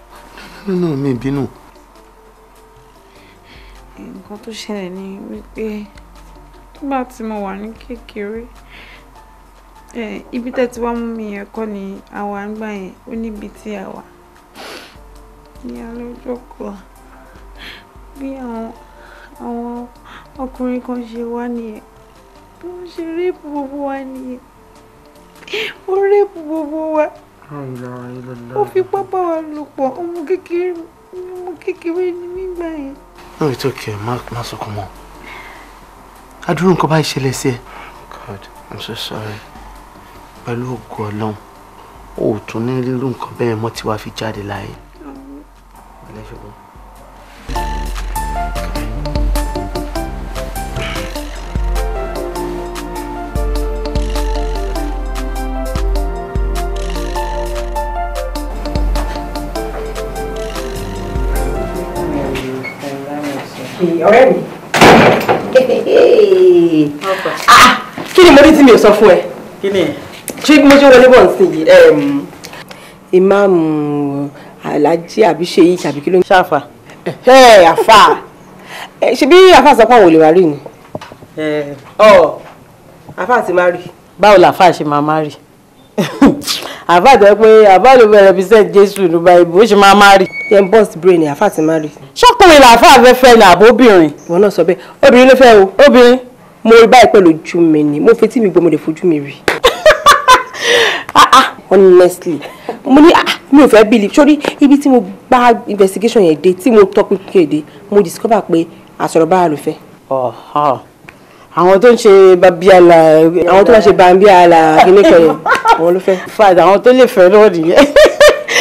No, mi bínú. Nǹkan tó ṣẹlẹ̀ ni wípé nígbà tí mo wà ní kékeré, ibi tẹ́ ti wá mú mi yẹn kọ́ ni àwa ń gbà yẹn, ó níbi tí a wà. Ní alẹ́ ọjọ́ kan, bí àwọn ọkùnrin kan ṣe wá nìyẹn, bí wọ́n ṣe réèpù gbogbo wa nìyẹn, ó réèpù gbogbo wa. Ó fipá bá wa lò pọ̀, ọmọ kékeré ni mí gbà yẹn. No, it's okay, má sọkún mọ́. Adúrú nǹkan báyìí ṣẹlẹ̀ sí ẹ. God, I'm so sorry. Pẹ̀lú ògo Ọlọ́run, o ò tún ní rírú nǹkan bẹ́ẹ̀ mọ́ tí wàá fi jáde láàyè. Ọlẹ́ṣọ̀gbọ́n. Ọ̀rẹ́ mi. Kí ni mo ní tí mi ò sọ fún ẹ? Kí ni? Ṣé bí mo ṣe wọlé bọ̀ nísìnyí? Ìmáàmù Alhaji àbí Ṣèyí tàbí kí ló ń. Ṣáfà. Àfà. Ṣé bí àfà sọ pé àwọn ò lè wá rí ni? Àfà ti máa rí. Báwo làfà ṣe máa máa rí? Àfà tó pé àfà ló bẹ̀rẹ̀ bí sẹ́ẹ̀ Jésù ló bá ibò ó ṣe máa máa rí. Yẹn bọ́ọ̀sì brain àfà ti máa rí. Ṣọ́kùnrin làfà fẹ́ fẹ́ ni àbóbìnrin. Ìwọ náà sọ bẹ́ẹ̀, obìnrin ló fẹ́ o. Obìnrin. Mo rí báyìí pẹ̀lú ojú mi ni, mo fetí mi gbọ́, mo lè fojú mi rí. Honestly, mo ní mi ò fẹ́ believe. Sórí ibi tí mo bá investigation yẹn dé, tí mo tọpinpin dé, mo discover pé àsọ̀rọ̀bára ló fẹ́. Àwọn tó ń ṣe babiala, àwọn tó bá ṣe bambiala kíní kan yẹn, àwọn ló fẹ́. Fàdà àwọn tó lè fẹ́ náà nìyẹn.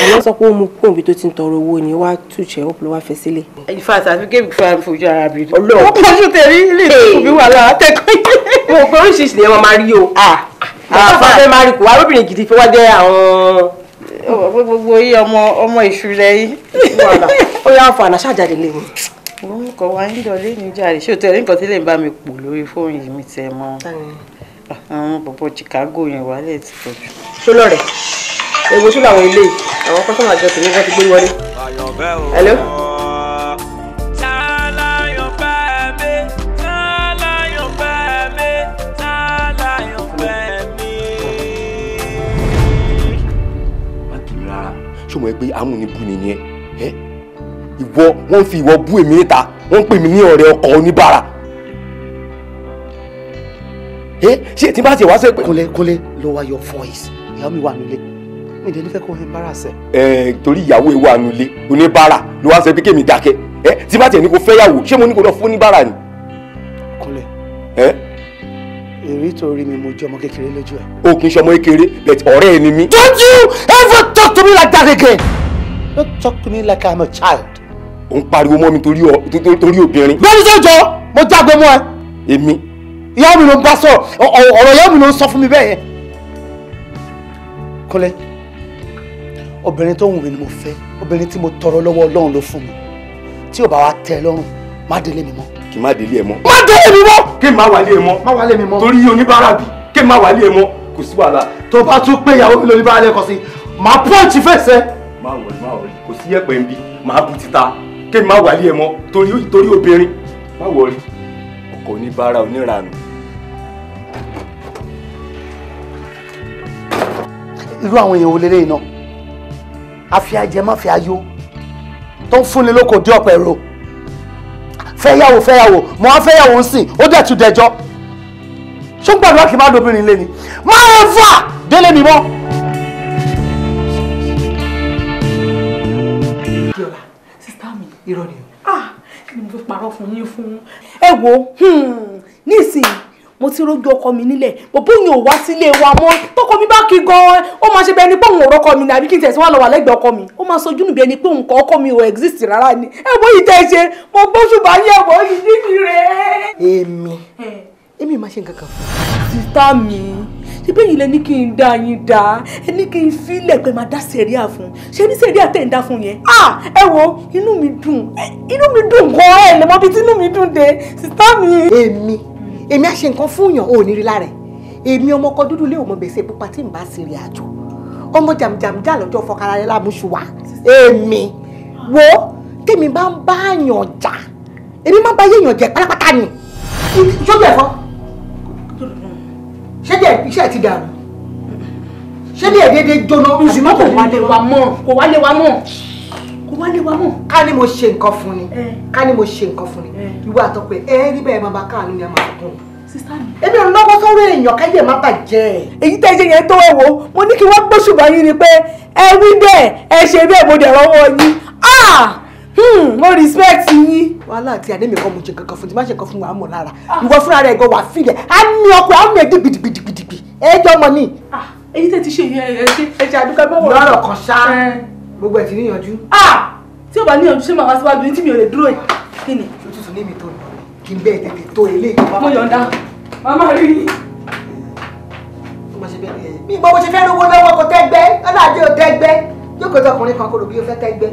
Àwọn sọ pé ó mú kóun bí tó ti ń tọrọ owó ni wàá túṣẹ ó lọ wá fẹ́ sílẹ̀. In fact, àfi kébì fún àmì fojú ara mi. Ọlọ́run. Ó pọ̀jù tẹ̀rí ilé ìdókòwò mi wà lára tẹ́kọ̀ọ́ yẹn. Mo pé oríṣiríṣi ni wọ́n máa rí o. Àfa fẹ́ máa rí kò wá lóbìnrin gidi fẹ́ wá jẹ́ àwọn. Gbogbo yìí ọmọ ọmọ ìṣúlẹ̀ yìí. Ó yà fún àná ṣáàjáde lé mi. Òun kò wá ń dọ̀lé ní jàre. Ṣé o tẹ̀lé nǹkan tí lè bá mi pò lórí fóònù yìí mi tẹ̀ mọ́? Àwọn bọ̀bọ̀ Chicago yẹn wà lè ti pọ̀ jù. Ṣó lọ́rẹ̀? Ewo ṣó làwọn ilé yìí? Àwọn kọ́sọ́mà àjọ tèmi wọ́n ti gbé wọlé. Hello? Má kì í rárá, ṣé o mọ̀ pé amúnibú ni ni ẹ? Ìwọ wọ́n fi ìwọ bú èmi níta, wọ́n ń pè mí ní ọ̀rẹ́ ọkọ oníbàárà. Ṣé tí bá ti wá sọ pé. Kúnlé, Kúnlé, lower your voice. Ìyàwó mi wà nílé, mi dẹ̀ nífẹ̀ẹ́ kó embarrass ẹ. Ẹ torí ìyàwó ẹ wà nílé oníbàárà ló wá sọ pé kémi dákẹ́. Ẹ tí bá tiẹ̀ ní kó fẹ́yàwó, ṣé mo ní kó lọ fún oníbàárà ni. Kúnlé. Ẹ. Èrí tó rí mi, mo jẹ́ ọmọ kékeré lójú ẹ. O kì í ṣe ọmọ kékeré, but ọ̀rẹ́ ẹ ni mí. Don't you ever talk to me like that again! Don't talk to me like I'm a child. Ò ń pariwo mọ́ mi torí obìnrin. Bẹ́ẹ̀ni sọ́jọ́, mo jágbe mọ́ ẹ. Èmi. Ìyá mi ló ń bá sọ̀rọ̀, ọ̀rọ̀ ìyá mi ló ń sọ fún mi bẹ́ẹ̀ yẹn. Kúnlé, obìnrin tó wù mí ni mo fẹ́, obìnrin tí mo tọrọ lọ́wọ́ Ọlọ́run ló fún mi. Tí ò bá wa tẹ́ ẹ lọ́rùn, má délé mi mọ́. Kí má délé ẹ mọ́. Má délé mi mọ́. Kí má wálé ẹ mọ́. Má wálé mi mọ́. Torí oníbàárà bí, kí má wálé ẹ mọ́, kò sí wàhálà. Tó bá tún pé ìyàwó mi lóníbàárà lẹ́kọ̀ọ́ sí, màá pọ́ǹchì fẹsẹ̀. Má wọlé, má wọlé, kò sí yẹ̀pẹ̀ ń bí, màá bu títa. Kí má wálé ẹ mọ́ torí obìnrin. Má wọlé. Ọkọ oníbàárà oníranù. Irú àwọn èèyàn wo leléyìí náà? Àfíàjẹ má fi ayọ̀ tó ń fúnni lóko dé ọ̀pẹ̀ ro. Fẹ́yàwó fẹ́yàwó, mo wá fẹ́yàwó ń sìn, ó dẹ̀ tún dẹjọ́. Ṣó ń gbàdúrà kí n má dobìnrin lé ni? Má ẹ fà délé mi mọ́. Diola, sísá mi. Irọ́ ni o. Ah, kí ni mo fi parọ́ fún yín fún? Ẹ wo, nísìnyí mo ti rójú ọkọ mi nílẹ̀, bòbó yẹn ò wá sílé wa mọ́. Tọkọ mi bá kí gan-an, ó máa ṣe bí ẹni pé òun ò rọ́kọ mi ní, àbí kí n tẹ̀sí wá lọ wà lẹ́gbẹ̀ẹ́ ọkọ mi. Ó máa sojú nù bí ẹni pé òun kọ́ ọkọ mi ò exist rárá ni. Ẹ wo yìí tẹ́ ẹ ṣe, mo gbóṣùbà yẹ̀ wọ́ yìí níbi rẹ̀. Èmi máa ṣe nǹkan kan fún. Sísá mi, ṣé bẹ́ẹ̀ yìí lẹ ní kí n dá yín dá, ẹ ní kí n fílẹ̀ pé máa dá sẹ̀ríà fún. Ṣé ní sẹ̀ríà tẹ̀ ń dá fún yẹn? Ah, ẹ wo, inú mi dùn, inú mi dùn gan-an, ẹ lè mọ bí tí inú mi dùn dé, sísá mi. Èmi á ṣe nǹkan fún yàn ò ní rí lára ẹ. Èmi ọmọ ọkọ dúdú lé òmò gbèsè pupa tí n bá sì rìn àjò, ọmọ jàmjàmjà lọ́jọ́ fọkàrà rẹ lámúṣuwà. Èmi wo tèmi bá ń bá yàn jà, èmi máa ń bá yéèyàn jẹ pátápátá ni. Sójú ẹ̀fọ́ ṣé jẹ́ iṣẹ́ ti dàrú, ṣé ní ẹ̀dẹ́dẹ́ jóná? Ìṣúná kò wá lé wa mọ́, kò wá lé wa mọ́, kò wá lé wa mọ́. Ká ní mo ṣe nǹkan fún ni, ká ní mo ṣe nǹkan fún ni, ìwọ àtọpẹ ẹ rí bẹ́ẹ̀ máa bá káàánú ni a máa kún un. Èmi ò lọ́wọ́ sọ́rọ̀ èèyàn káyé má bàjẹ́. Èyí tẹ́ ṣe yẹn tó ẹ wò, mo ní kí wọ́n gbóṣùbà yín ni pé ẹ wí bẹ́ẹ̀, ẹ ṣe bẹ́ẹ̀, mo dẹ̀ rọ́wọ́ yín. Ah, mo respect yín. Wàhálà àti àdémi kan mo ṣe kankan fún ti má ṣe kan fún wa mọ̀ lára. Ìwọ fúnra rẹ̀ gan wà fílẹ̀, á ní ọkọ̀ á mú ẹ dìgbìdìgbìdìgbì. Ẹ jọ mọ ni. Èyí tẹ́ ti ṣe yẹn, ẹ ṣe ẹ ṣe àdúgbò bọ́wọ̀. Lọ́rọ̀ kan ṣá, gbogbo ẹ̀ ti níyanjú. Tí ò bá níyanjú, ṣé màá wá síwájú ní tí mi ò lè dúró yìí? Kí ni? Òtútù ní mi tó lọ kí n bẹ́ẹ̀ tètè tó eléyìí. Mo yọ̀ǹda, màmá rí i. Mi ìmọ̀ bó ṣe fẹ́ rówó lọ́wọ́ kò tẹ́gbẹ́, ọlọ́àjẹ́ ò tẹ́gbẹ́. Jókòó tọkùnrin kan kò rò bí ó fẹ́ tẹ́gbẹ́.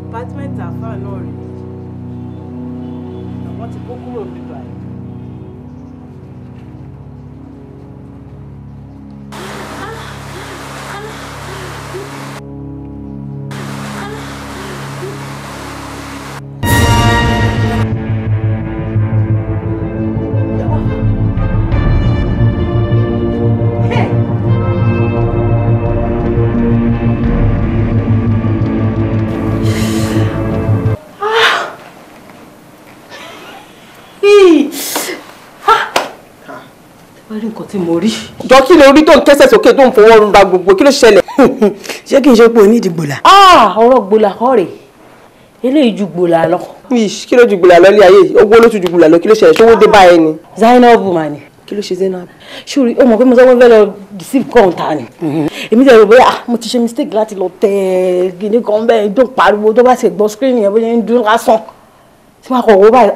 Apartment àfáà náà rèé, àwọn ti kó kúrò níbí báyìí. tí mo rí. Jọ kí ló rí tó ń kẹ́sẹ̀ sókè tó ń fọwọ́ ra gbogbo kí ló ṣẹlẹ̀. Ṣé kí n ṣe pé onídìí gbòlà. Ọ̀rọ̀ gbòlà kọ́ rèé, eléyìí ju gbòlà lọ. Kí ló ju gbòlà lọ ní ayé yìí? Owó ló tún ju gbòlà lọ, kí ló ṣẹlẹ̀? Ṣówó dé bá ẹ ni. Zainab mà ni. Kí ló ṣe Zainab? Ṣúri ó mọ̀ pé mo sọ pé mo fẹ́ lọ deceive kọ́ńtà ni. Èmi tẹ̀ rò bóyá mo ti ṣe mistake láti lọ tẹ gíní kan bẹ́ẹ̀ tó pariwo tó bá ṣe gbọ́ screen yẹn bó ṣe ń dún lásán. Tí wọ́n kọ̀ wó báyìí,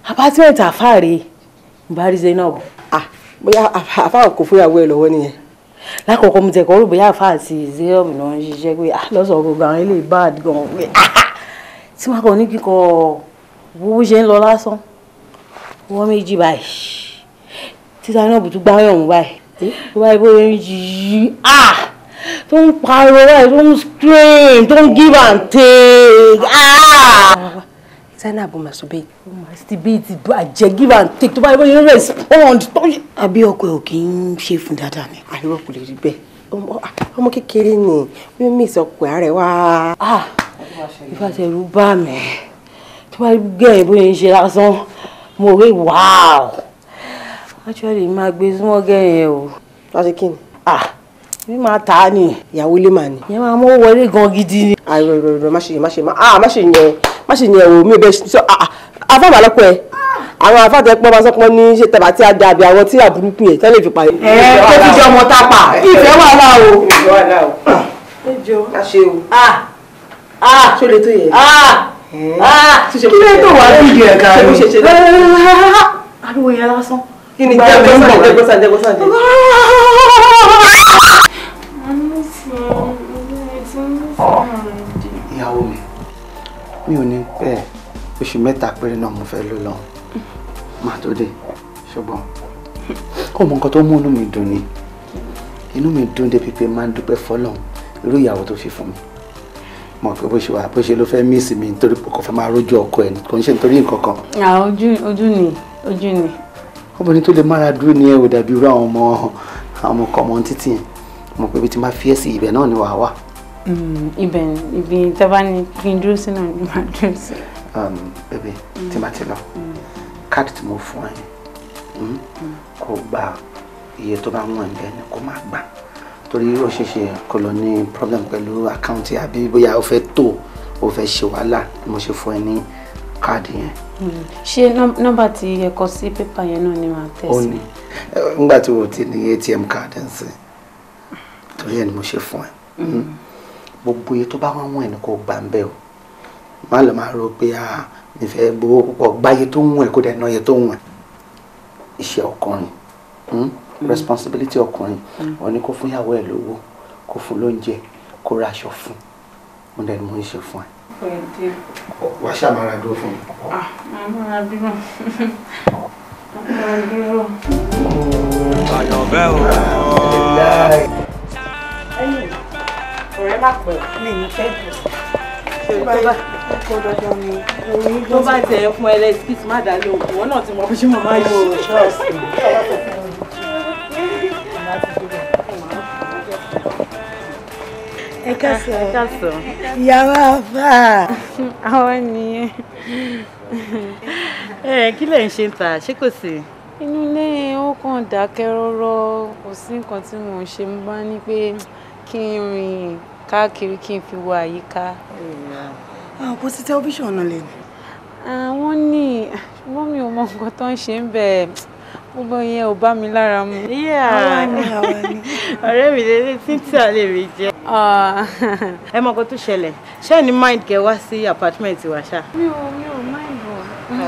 apartment àfáàrè ń bá rí Zainab. Bóyá àfáà kò fúyàwó ẹ lọ́wọ́ nìyẹn. Lákọ̀ọ́kọ́ mo tẹ̀ kọ́ rò bóyá àfáà àti Zainab náà ń ṣiṣẹ́ pé lọ́sọ̀ọ́ gbogbo àwọn ilé bad gan. Tí wọ́n kọ̀ ní kíkọ́ bó ṣe ń lọ lásán, wọ́n méjì báyìí. Tí Zainab tún gbá yọ̀hún báyìí, báyìí bóyá ń yí tó ń pariwo báyìí, tó ń scream, tó ń give and take. Zainab masturbate. Masturbate bàjẹ́ give and take tó báyìí bóyá ń respond. Àbí ọkọ ẹ̀ ò kì í ṣe fún dáadáa ni. Àìrọ̀ kò lè rí bẹ́ẹ̀, ọmọ kékeré ni bí mi sọ pé ààrẹ wá. Ìfàsẹ̀rù bá mi tó bá gẹ̀yìn bóyá ń ṣe lásán, mo rí wow. Actually máa gbé súnmọ́ gẹ̀yìn o. Láti kí ni? Mi máa tà á ni. Ìyàwó ilé màá ni. Ìyẹn máa mú wọlé gan gidi ni. Àìrọ̀ ìrọ̀ má ṣe má ṣe yẹn má ṣe yẹn o, mi ò bẹ sọ afáàmà lọ́pọ̀ ẹ̀. Àwọn afáàtẹ pọ́n máa sọ́pọ́n ní ṣe tàbá tí a da àbí àwọn tí àbúrúkú yẹn tẹ́lẹ̀ fi pa yẹn. Ẹ tó fi jẹ ọmọ tá a pa ìfẹ́ wàhálà o. Ìfẹ́ wàhálà o. Ẹ jọ. Má ṣe o. Ṣó lè tó yẹn? Kí ló tó wà lóde ẹ̀ka rẹ̀? Ariwo yẹn lásán. Kí ni jẹ́gbọ́sàn jẹ́gbọ́sàn jẹ́gbọ́sàn. Ìyàwó mi, mi ò ní pẹ́, oṣù 3 péré náà mo fẹ́ lò lọ. Má tó dé, ṣùgbọ́n kò mọ nǹkan tó mú inú mi dùn ni. Inú mi dùn débi pé máa ń dúpẹ́ fọ́lọ́run irú ìyàwó tó fi fún mi. Mọ̀ pé bó ṣe wà bó ṣe ló fẹ́ mísì mi nítorí pé kò fẹ́ máa rójú ọkọ ẹ̀ kò ń ṣe nítorí nǹkan kan. Ojú ni ojú ni. Obìnrin tó lè mára dúró ni ẹ ò dàbí irú àwọn ọmọ ọmọ títì yẹn. Mọ̀ pé ibi tí máa fi ẹ́ sí ibẹ̀ náà ni wàá wà. Ibẹ̀ ibi tó bá ní kí n dúró sí náà ni màá dúró sí. Bébè tí màá ti lọ, káàdì tí mo fún ẹ kò gba iye tó bá wọ̀n bẹ́ẹ̀ ni kò má gbà, torí ó ṣeé ṣe kó lọ ní problem pẹ̀lú àkáǹtì àbí bóyá o fẹ́ tó o fẹ́ ṣe wàhálà ni mo ṣe fún ẹ ní káàdì yẹn. Ṣé nọ́mbà tí ẹ kọ sí pépà yẹn náà ni màá tẹ̀ sí? Ó ní nígbà tí o ti ní ATM card ń sìn, torí ẹ ni mo ṣe fún ẹ. Gbogbo iye tó bá wọ́n wọ̀n ẹ ni kò gbà ń bẹ̀ o, má lọ máa rò pé mi fẹ́ gbowó púpọ̀, gbá iye tó ń wọ̀n ẹ kó dẹ̀ ná iye tó ń wọ̀n ẹ. Iṣẹ́ ọkùnrin, responsibility ọkùnrin, wọ́n ní kó fún ìyàwó ẹ̀ lówó, kó fún lóúnjẹ, kó ra aṣọ fún un, dẹ̀ ni mo ń ṣe fún ẹ. Wàá ṣàmàrà dúró fún mi. Màá dúró. Màá dúró. Àyànfẹ́ o. Ọ̀rẹ́ má pẹ́ mi ní fẹ́ tó bá tẹ̀ fún ẹ lẹ́sìkìtì má dá lóhùn, ìwọ náà ti mọ bí ṣe mo máa ń ṣe. Ẹ káàsán. Ìyàwó àfà. Àwọn nìyẹn. Kí lẹ̀ ń ṣe ń ta? Ṣé kò sí? Inú ilé ó kàn dákẹ́ rọ́rọ́, kò sí nǹkan tí mò ń ṣe. Mo bá ní pé kí n rìn káàkiri kí n fi wo àyíká. Kò sí tẹlifíṣàn náà lẹ́nu. Àwọn ní, ṣùgbọ́n mi ò mọ nǹkan tó ń ṣe ń bẹ̀. Gbogbo yẹn ò bá mi lára mu. Àwa ni àwa ni. Ọ̀rẹ́ mi lélẹ̀ Cynthia lè mi jẹ́. Ẹ mọ nǹkan tó ṣẹlẹ̀, ṣé ẹ ní mind kẹ wá sí apartment wa ṣá? Mi ò mind o,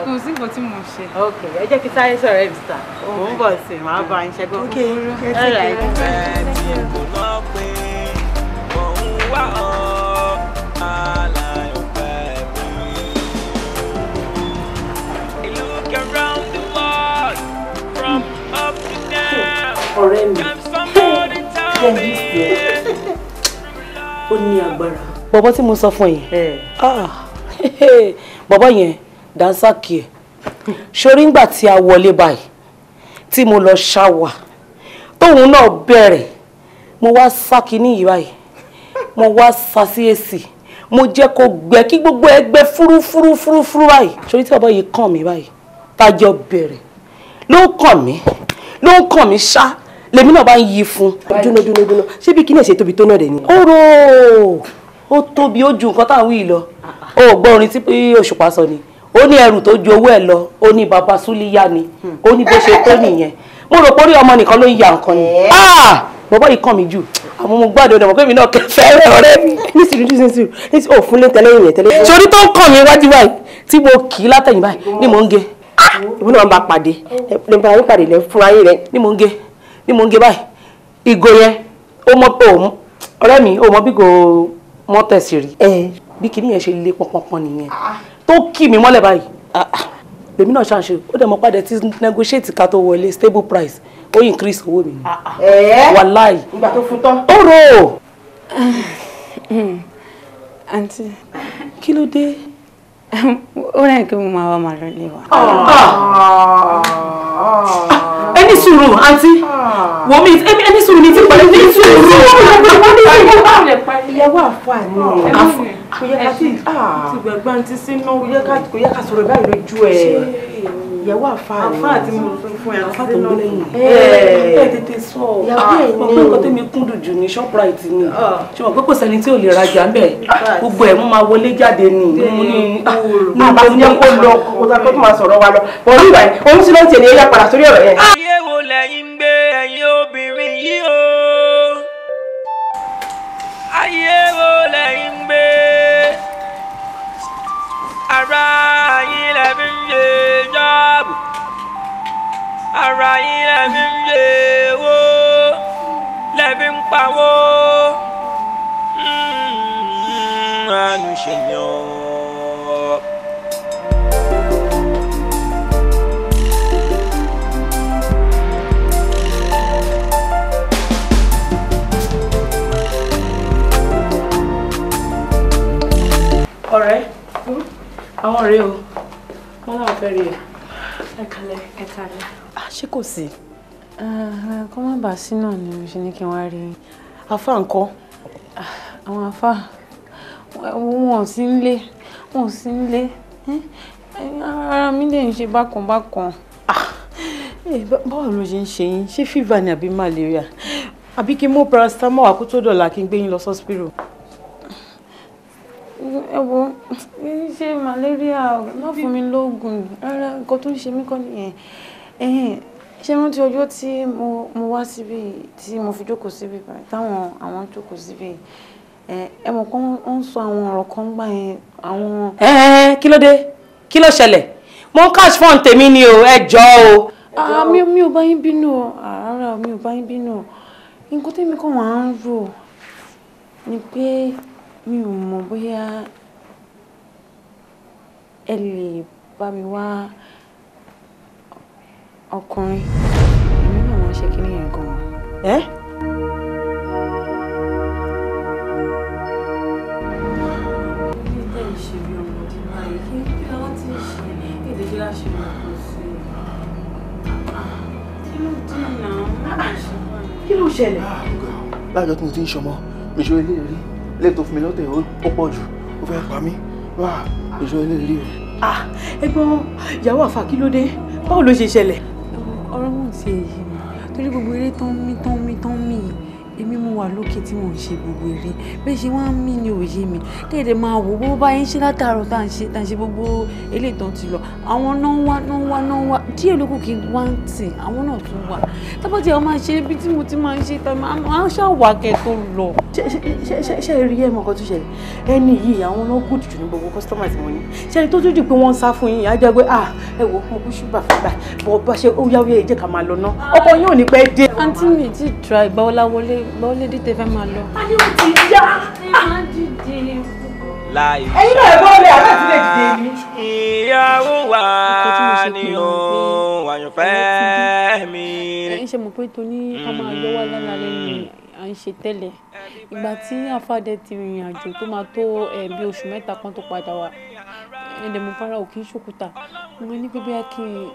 kò sí nǹkan tí mò ń ṣe. Ok, ẹ jẹ́ kí sáré sọ̀rọ̀ ẹ̀ bìtà. Mò ń bọ̀ sí, màá bá yín ṣẹ́gun. Ok, all right. Ọ̀rẹ́ mi, ó ní agbára. Bọ̀bọ̀ tí mo sọ fún yẹn, bọ̀bọ̀ yẹn dánsákì ẹ̀. Ṣorí ńgbà tí a wọlé báyìí, tí mo lọ ṣáwà, tóun náà bẹ̀rẹ̀, mo wá sá kinní yìí báyìí, mo wá sá sí èsì, mo jẹ́ kó gbẹ kí gbogbo ẹgbẹ́ fúrúfúrú fúrúfúrú báyìí. Ṣorí tí bọ̀bọ̀ yìí kàn mí báyìí, tájọ bẹ̀rẹ̀ ló kàn mí, ló ń kàn mí ṣá lèmi náà bá ń yí fún. Dúnà dúnà dúnà, ṣé bí kíní ẹ̀ ṣe tóbi tó náà dẹ̀ ni? Ó rò ó tóbi, ó ju nǹkan táwọn yìí lọ. Ó gbọ́ orin tí Òṣùpá sọ ni, ó ní ẹrù tó ju owó ẹ̀ lọ, ó ní baba Súlíyá ni, ó ní bó ṣe tó nìyẹn. Mo rò pé orí ọmọ nìkan ló ń ya nǹkan ni. Bàbá yìí kàn mí jù, àmọ́ mo gbádùn ọ̀dọ̀ mọ̀ pé mi náà kẹfẹ́ rẹ̀ ọ̀rẹ́ mi. Nísìrì nísìrì nísìrì, ò fún lé tẹ́lẹ̀ yẹn tẹ́lẹ̀. Sori tó ń kàn mí wájú báyìí tí mo kì í látẹ̀yìn báyìí ni mò ń ge. Ìwọ náà bá pàdé lè bá yín pàdé lè fúnra yín rẹ. Ni mò ń ge, ni mò ń ge báyìí. Ìgò yẹn ó mọ pé òun ọ̀rẹ́ mi ó mọ bí kò mọ́ tẹ̀sí rí. Bí kinní yẹn ṣe lé pọnpọnpọn nìyẹn tó kì mí mọ́lẹ̀ báyìí. Lèmi náà ṣàṣe ó dẹ̀ mọ́ pàdé tí negotiate ká tó wọlé stable price ó increase owó mi. Wàláì. Ìgbà tó fún tán. Ó rò ó. Àǹtí. Kí ló dé? Ó rẹ̀ kí mo máa wá màá lọ lé wa. Ẹni sùúrù àǹtí, wọ́n mi ẹni sùúrù ní ti pẹ̀lú ní sùúrù. Ìyàwó àfọ àná. Kò yẹ ká ti gbàgbá àǹtí sínú, kò yẹ ká sọ̀rọ̀ báyìí lójú ẹ̀. Ìyàwó àfa ni. Àfa àti mo fún ẹ àfa tó ń gbé lẹ́yìn. Ẹ tètè sọ ọ. Mo pé nǹkan tẹ́mi kúndùn jù ní Shoprite ni. Ṣé mo pé kò sẹ́ni tí ò lè rajà ńbẹ̀? Gbogbo ẹ̀ mo máa wọlé jáde ni. Mo ní àbá ti jẹ́ kó lọ kó tó máa sọ̀rọ̀ wa lọ. Bọ̀ ní ìgbà yẹn, òun sì ló ń tẹ̀lé ẹ̀yà padà sórí ọ̀rọ̀ yẹn. Ayé wo lẹ́yìn ń gbé ẹ̀yin obìnrin yìí o? Ayé wo lẹ́yìn ń gbé? Ara yín lẹ fi ń ṣe jọ́ọ̀bù, ara yín lẹ fi ń ṣe owó, lẹ fi ń pawó. Àánú ṣe ni ó. Ọ̀rẹ́, àwọn ọ̀rẹ́ o, wọ́n náà fẹ́ rí ẹ. Ẹ kálẹ́, ẹ kálẹ́. Ṣé kò sí? Kó má bàa sí náà ni mo ṣe ní kí n wá rí yín. Àfá ńkọ́? Àwọn àfá wọn ò sí nílé, wọn ò sí nílé. Ara mi lè ń ṣe bákan bákan. Báwo ló ṣe ń ṣe yín? Ṣé fífà ni àbí malaria? Àbí kí n mú paracetamol wá kó tó dọ̀la kí n gbé yín lọ sọ́spírò? Ẹ wo, ṣe malaria, má fún mi lóògùn rárá, nǹkan tó ń ṣe mí kọ́ nìyẹn. Ṣé rántí ọjọ́ tí mo wá síbí tí mo fi jókòó síbí táwọn àwọn jókòó síbí, ẹ mọ̀ pé wọ́n ń sọ àwọn ọ̀rọ̀ kan gbà yẹn àwọn. Kí ló dé? Kí ló ṣẹlẹ̀? Mo ń cash fund tèmi ni o, ẹ jọ̀ọ́ o. Mi ò bá yín bínú o, rárá mi ò bá yín bínú o. Nǹkan tèmi kàn wá ń rò ni pé mi ò mọ̀ bóyá ẹ lè bá mi wá ọkùnrin. Èmi náà máa ń ṣe kíní yẹn gan-an. Ẹ́? Bí ẹ ṣe bí ọmọdé báyìí, kí ló wá ti ṣe? Èdè kí láṣẹ máa kó sí i. Kí ló dé náà? Kí ló ṣẹlẹ̀? Láàjọ tí mo ti ń ṣọmọ, mi ṣe ilé rí. Ilé tó fún mi lọ́tẹ̀ ó pọ̀ jù, ó fẹ́ pa mí. Wá, ìṣó ilé rí o. Ẹ̀gbọ́n, ìyàwó àfà kí ló dé? Báwo ló ṣe ṣẹlẹ̀? Ọ̀rọ̀ wọn ti èyí mi torí gbogbo eré tán mí tán mí tán mí yìí, èmi mo wà lókè tí mò ń ṣe gbogbo eré bẹ́ẹ̀ ṣe wọ́n á mí ni òye mi déédéé máa wò bó bá yín ṣe látàárọ̀ tá à ń ṣe gbogbo eléyìí tán ti lọ àwọn náà ń wá náà ń wá náà ń wá díẹ̀ ló kù kí wá ń tì àwọn náà tún wà tábàtì àwọn máa ṣe bí tí mo ti máa ń ṣe tá máa ṣàwà kẹ́ tó lọ. Ṣé ẹ rí ẹ mọ nǹkan tó ṣẹlẹ̀? Ẹni yìí àwọn náà gùn jù ní gbogbo customers wọn ni. Ṣé ẹni tó tún jù pé wọ́n ń sá fún yín á jẹ́ pé ẹ wò mo kú ṣùgbà fún gbà bọ̀ bá ṣe ó yáwó yẹ jẹ́ ká máa lọ ná ọkọ yín ò ní pẹ́ dé. Àǹtí mi ti try gbọ́wọ́láwọlé gbọ́wọ́lédè tẹ fẹ́ máa lọ. A ní o ti yá. Ẹ máa dìde. Ẹ̀yin náà ẹ bọ́ lé àbẹ́ ti lè dìde ni. Ìyàwó wa ni ó àyànfẹ́ mi. Ẹ ń ṣe mọ̀ pé toní ká máa yọ wá lára lẹ́nu à ń ṣe tẹ́lẹ̀. Ìgbà tí àfàdé ti rìnrìn àjò tó máa tó bí oṣù mẹ́ta kan tó padà wá, ẹ̀ẹ́dẹ̀ mo fara ò kí ń ṣòkúta. Mo ní pé bóyá kí n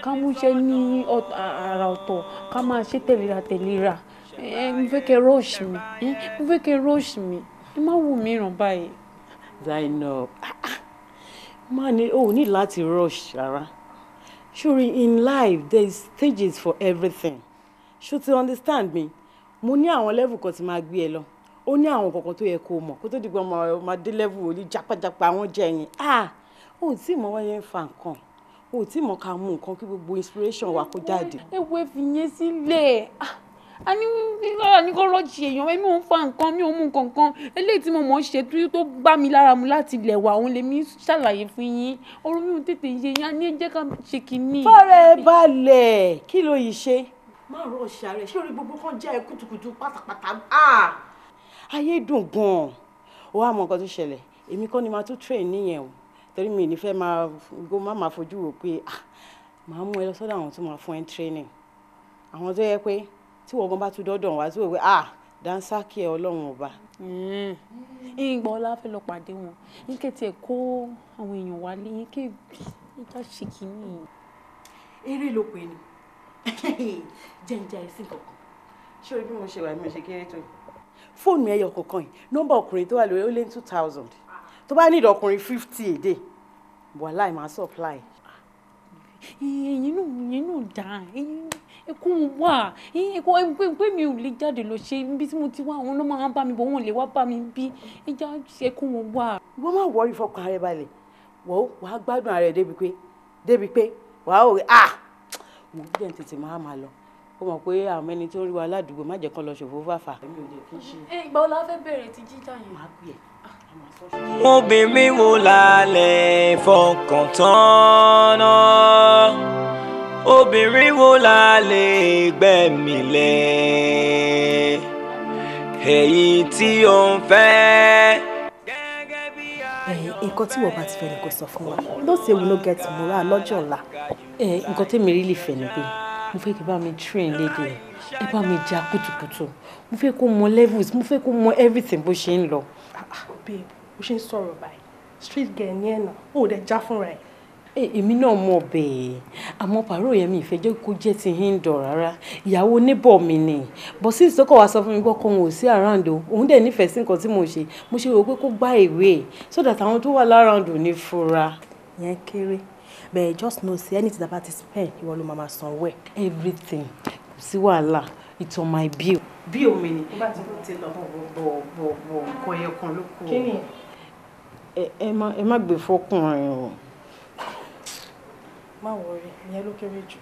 ká múṣẹ́ ní àrà ọ̀tọ̀ ká máa ṣe tẹ̀léra tẹ̀léra. Mo fẹ́ kẹ́ rush mi, mo fẹ́ kẹ́ rush mi, ẹ má wù mí ràn báyìí. Zainab, má ní o ní láti rush rárá. Ṣó rí, in life there is stages for everything. Ṣó ti understand me? Mo ní àwọn level kan tí máa gbé ẹ lọ. Ó ní àwọn kọ̀ọ̀kan tó yẹ kó o mọ̀ kó tó di pé ọmọ ọmọdé level òní jápájápá àwọn jẹ yẹn. Ah, o ò tí ì mọ wáyé ń fa nǹkan. O ò tí ì mọ ká mú nǹkan kí gbogbo inspiration wa kó jáde. Ẹ wo, ẹ fi yẹn sílẹ̀. Ah, a ní ní kó rọ́ọ̀jì èèyàn. Èmi ò ń fa nǹkan, mi ò mú nǹkan kan. Eléyìí tí mo mọ̀ ń ṣe tó bá mi lára mu láti ilẹ̀ wá, òun lèmi ṣàlàyé fún yín. Ọ̀rọ̀ mi ò tètè yé yín. A ní ẹ jẹ́ ká ṣe kínní. Fọ́rẹ̀ balẹ̀, kí ló yìí ṣe? Má rọ̀ ṣàrẹ̀, ṣé orí gbogbo kan jẹ́ kùtùkùtù pátápátá? Ah! Ayé dùn gan-an. Ó wá mọ nǹkan tó ṣẹlẹ̀. Èmi kọ́ ni màá tún train níyẹn o. Torí mi ò ní fẹ́ máa gbó má máa fojú wò pé ah, màá mú ẹ lọ sọ́dọ̀ àwọn tó máa fún ẹ training. Àwọn tó yẹ pé tí wọ́n gan bá tún dọ́dọ̀ wá tí wọ́n pé ah, dánsákì ẹ Ọlọ́run ọba. Ìgbà ọlá fẹ́ lọ pàdé wọn. Yín kẹ́ tiẹ̀ kó àwọn èèyàn wálé, yín kẹ́ ìjà ṣe kínní. Eré ló pè ní. Jẹ́njẹ́ ẹ̀sìn kankan. Ṣé orí bí mo ṣe wà, mi ò ṣe kéré tó yìí? Fóònù ẹyọ kọ̀ọ̀kan yìí, nọ́mbà ọkùnrin tó wà lórí ó lé ní 2,000. Tó bá nílò ọkùnrin 50 a day, wàhálà máa supply. Ẹ̀yin náà dáa, ẹkún wà ẹkún pé mi ò lè jáde lọ ṣe ibi tí mo ti wá. Àwọn ló máa ń bá mi bọ̀, wọn ò lè wá bá mi bí ẹja ẹkún wọn wà. Wọ́n máa wọrí, fọkàn ara ẹ balẹ̀. Wọ́n wàá gbádùn ara ẹ débi pé wàá ò rí ah, wọ́n bí ẹ̀ ń tètè máa máa lọ. Ó mọ̀ pé àwọn ẹni tó ń rí wa ládùúgbò, má jẹ́ kán lọ ṣòfò fàfà. Èmi ò lè kí n ṣe. Ẹ ìgbà wo la fẹ́ bẹ̀rẹ̀ ti jíjà yẹn? Màá pè ẹ́. Obìnrin wo la lè fọkàn tán náà? Obìnrin wo la lè gbẹ̀mí lé? Èyí tí ó ń fẹ́. Nǹkan tí wọ́n bá ti fẹ́ ni kò sọ fún wa. Don't say we no get moral lọ́jọ́ ọ̀la. Ẹ nǹkan tẹ́mi rí lè fẹ́ ni pé mo fẹ́ kí bá mi train lady, ẹ bá mi ja kùtùkùtù. Mo fẹ́ kó mọ levels, mo fẹ́ kó mọ everything bó ṣe ń lọ. Babe, o ṣe ń sọ̀rọ̀ báyìí. Street girl ní ẹ̀ náà, ó dẹ̀ já fúnra ẹ̀. Èmi náà mọ̀ bẹ́ẹ̀, àmọ́ pàrọ̀ yẹn, mi ìfẹ́ jẹ́ kó jẹ́ ti indoor rárá. Ìyàwó neighbor mi ni, but since tó kọ̀ wá sọ fún mi pé ọkọ òun ò sí around o, òun dẹ̀ nífẹ̀ẹ́ sí nǹkan tí mo ṣe, mo ṣe rò pé kó gbá ìwé so that àwọn tó wà l'around ò ní fura. Yẹn kéré, but just know say anything that bá ti spend, ìwọ ló máa ma sanwó ẹ̀. Everything, kò sí wàhálà, it's on my bill. Bill mi ni. Tó bá ti kú ti lọ. Bọ̀ bọ̀ bọ̀, nǹkan ẹyọ kan ló kù. Kí ni? Ẹ má gbé fọkùnrin o. Má worry, ìyẹn ló kéré jù.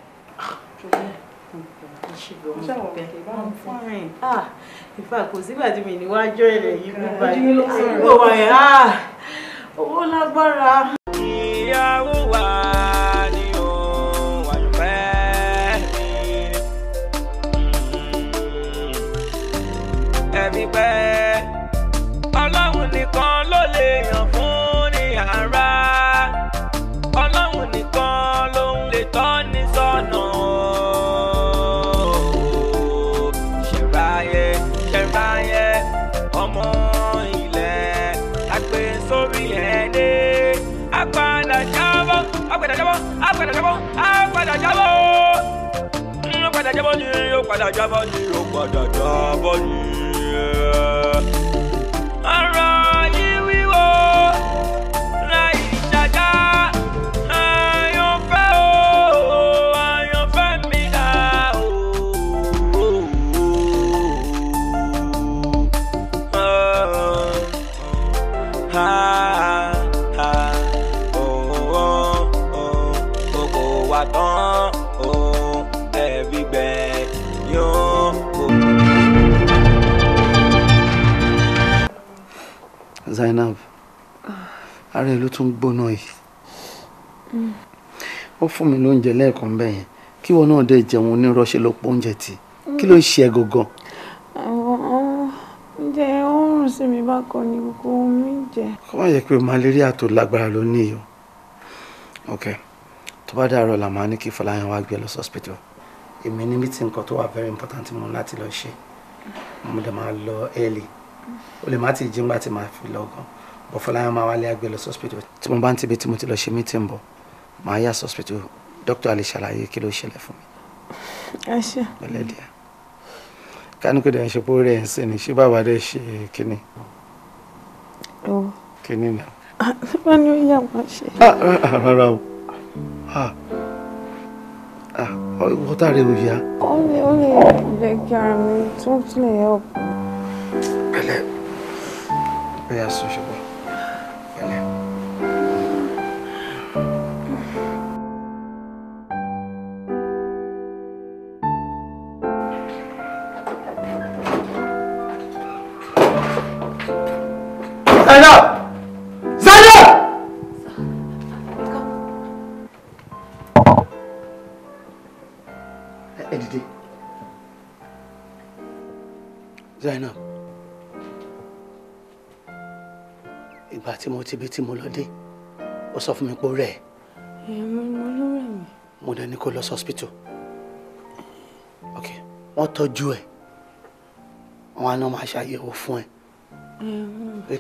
I'm fine. Ah, in fact, kò sígbà tí mi ní wá jọ ilẹ̀ yìí mú báyìí. Ojú yín ló sọ̀rọ̀. Àdúgbò wa yẹn, ah, owó lágbára. Ìyàwó wa ni ó àyànfẹ́ mi. Ẹ̀mí pẹ́, Ọlọ́run nìkan ló lè yàn fún ní ara. Ọlọ́run nìkan ló ń lè tọ́ ní sọ́nà. Ṣẹ̀ráyé, ṣẹ̀ráyé, ọmọ ilẹ̀, àgbẹ̀ sórí ẹni. Àpàdà jábọ́, àpàdà jábọ́, àpàdà jábọ́, àpàdà jábọ́. Ó padà jábọ́ ni, ó padà jábọ́ ni, ó padà jábọ́ ni. Ọ̀rọ̀ yìí wíwo láì ṣàjà. Àyànfẹ́ o, àyànfẹ́ mi dà o. Ha, ha, oh, oh, oh, oh, kò wá tán o, ẹ̀rí gbẹ yóò kó. Zainab, ara ẹ ló tún gbóná yìí. Ó fún mi lóúnjẹ lẹ́ẹ̀kan bẹ́ẹ̀ yẹn, kí wọn náà dẹ̀ jẹun onírọ́ṣẹ́ ló pọ̀ oúnjẹ tì. Kí ló ń ṣe ẹ gangan? Àwọn oúnjẹ ó ń rùn sí mi bákan ní gbogbo ohun mi jẹ. Kó má yẹ pé malaria tó lágbára ló ní yìí o. Ok, tó bá dàárọ̀ la máa ní kí Fọláyàn wá gbé lọ sí hospital. Èmi ní meeting kan tó wà very important mo ní láti lọ ṣe. Mo dẹ̀ máa lọ early. O lè má ti jí ńgbà tí màá fi lọ gan, but Fọláyàn máa wálé, á gbé lọ sí hospital. Tí mo bá ń tibi tí mo ti lọ ṣe meeting bọ̀, màá yà sí hospital, doctor á lè ṣàlàyé kí ló ṣẹlẹ̀ fún mi. Ẹ ṣé. Pẹ̀lẹ́ díẹ̀. Kánú kò dẹ̀ ń ṣe pé ó rẹ̀ ń sìn ní ṣé bàbá dẹ̀ ṣe kíní? Ó. Kíní náà. Bá ní ó yà wá ṣe. Ah, rárá o. Ah. Wọ́tà rẹ̀ ò yá. Ó lè jẹ́ kí ara mi tún lè help. Pẹ̀lẹ́, bóyá sùn ṣùgbọ́n. Pẹ̀lẹ́. Zainab! Zainab! Ẹ dìde. Zainab, ìgbà tí mo ti bí tí mo lọ dé, ó sọ fún mi pé ó rẹ̀ ẹ́. Mo ló rẹ̀ mí. Mo dẹ̀ ní kó lọ sí hospital. Ok, wọ́n tọ́jú ẹ̀. Wọ́n á náà máa ṣàyẹ̀wò fún ẹ.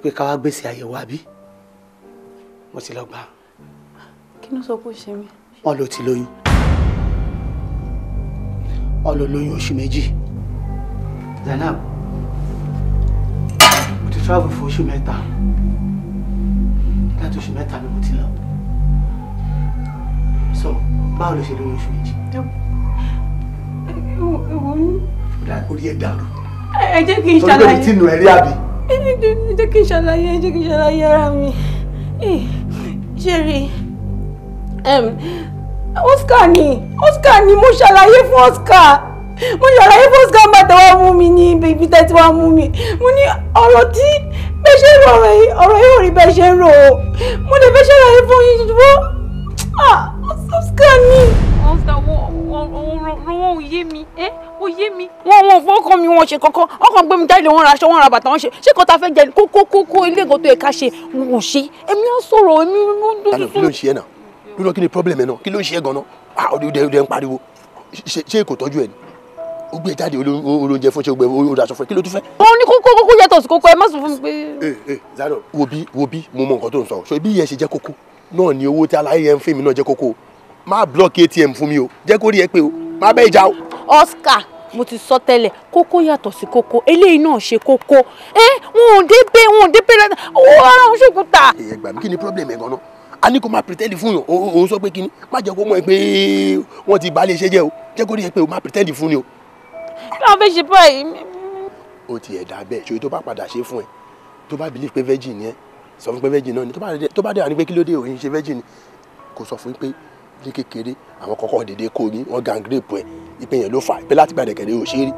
Pé ká wá gbèsè àyẹ̀wò àbí? Mo ti lọ gbà. Kí ló sọ pé ó ṣe mí? Wọ́n ló ti lóyún. Wọ́n ló lóyún oṣù 2. Zainab, mo ti travel fún oṣù 3. Láti oṣù 3 ni mo ti lọ. So, báwo ló ṣe lóyún oṣù 2? Orí ẹ̀ dàrú. Ẹ jẹ́ kí n ṣàlàyé. Torí pé mi ti nù ẹ rí àbí? Ẹ jẹ́ kí n ṣàlàyé, ẹ jẹ́ kí n ṣàlàyé ara mi. Ṣé rí Oscar ni mo ṣàlàyé fún Oscar. Mo ṣàlàyé fún Oscar bá tẹ́wọ́ mú mi ní ibi tẹ́ tí wàá mú mi. Mo ní ọ̀rọ̀ tí bẹ́ẹ̀ ṣe ń rò ọ̀rọ̀ yìí ò rí bẹ́ẹ̀ ṣe ń rò ó. Mo lè fẹ́ ṣàlàyé fún yín ṣùgbọ́n Oscar ni. Oscar wọ́n ò yé mi ó yé mi. Wọ́n fọkàn mi wọ́n ṣe kankan, ọkàn gbé mi jáde wọ́n ra aṣọ wọ́n ra bàtà wọ́n ṣe ṣé kò tá fẹ́ jẹ kókó ilé nǹkan tó yẹ ká ṣe wọ́n ò ṣe èmi á sọ̀rọ̀ èmi. Kí ló ń ṣe ẹ náà? Lórí kí ni problem ẹ náà? Kí ló ń ṣe ẹ gan-an? Ó dẹ̀ ń pariwo, ṣé kò tọ́jú ẹ ni? Ó gbé jáde olóúnjẹ fún ṣe ó daṣọ fún ẹ, kí ló tún fẹ́? Wọ́n ní kókó yàtọ̀ sí kókó, ẹ má sọ fún mi pé. Ẹ Zainab, wo bí mo mọ nǹkan tó ń sọ, ṣe bí ìyẹn ṣe jẹ́ kókó náà ni owó tí aláyé yẹn ń fún mi náà jẹ́ kókó. Má block ATM fún mi o, jẹ́ kó rí ẹ pé o, má bẹ́ ìjà o. Oscar, mo ti sọ tẹ́lẹ̀, kókó yàtọ̀ sí kókó, eléyìí náà ṣe kókó. Wọn ò dé bẹ́ẹ̀, wọn ò dé bẹ́ẹ̀, owó ara wọn ṣòkúta. Ẹ gbà mí, kí ni problem ẹ gan-an? A ní kó máa pretend fún yàn, òun sọ pé kí ni, má jẹ́ kó mọ̀ ẹ pé wọ́n ti balẹ̀ iṣẹ́ jẹ́ o, jẹ́ kó rí ẹ pé o máa pretend fún ni o. Kí ló fẹ́ ṣe báyìí? Ó ti ẹ̀dá bẹ́ẹ̀, ṣòye tó bá padà ṣe fún ẹ, tó bá believe pé virgin ni ẹ, sọ fún pé virgin náà ni, tó bá dé wà ní pé kí ló dé òun ṣe virgin ni, kò sọ fún pé ní kékeré àwọn kọ́kọ́ dédé kó ní wọ́n gang rape ẹ̀, ìpè yẹn ló fà ìpè láti gbàdẹ̀ kẹ̀lé ò ṣe é rí.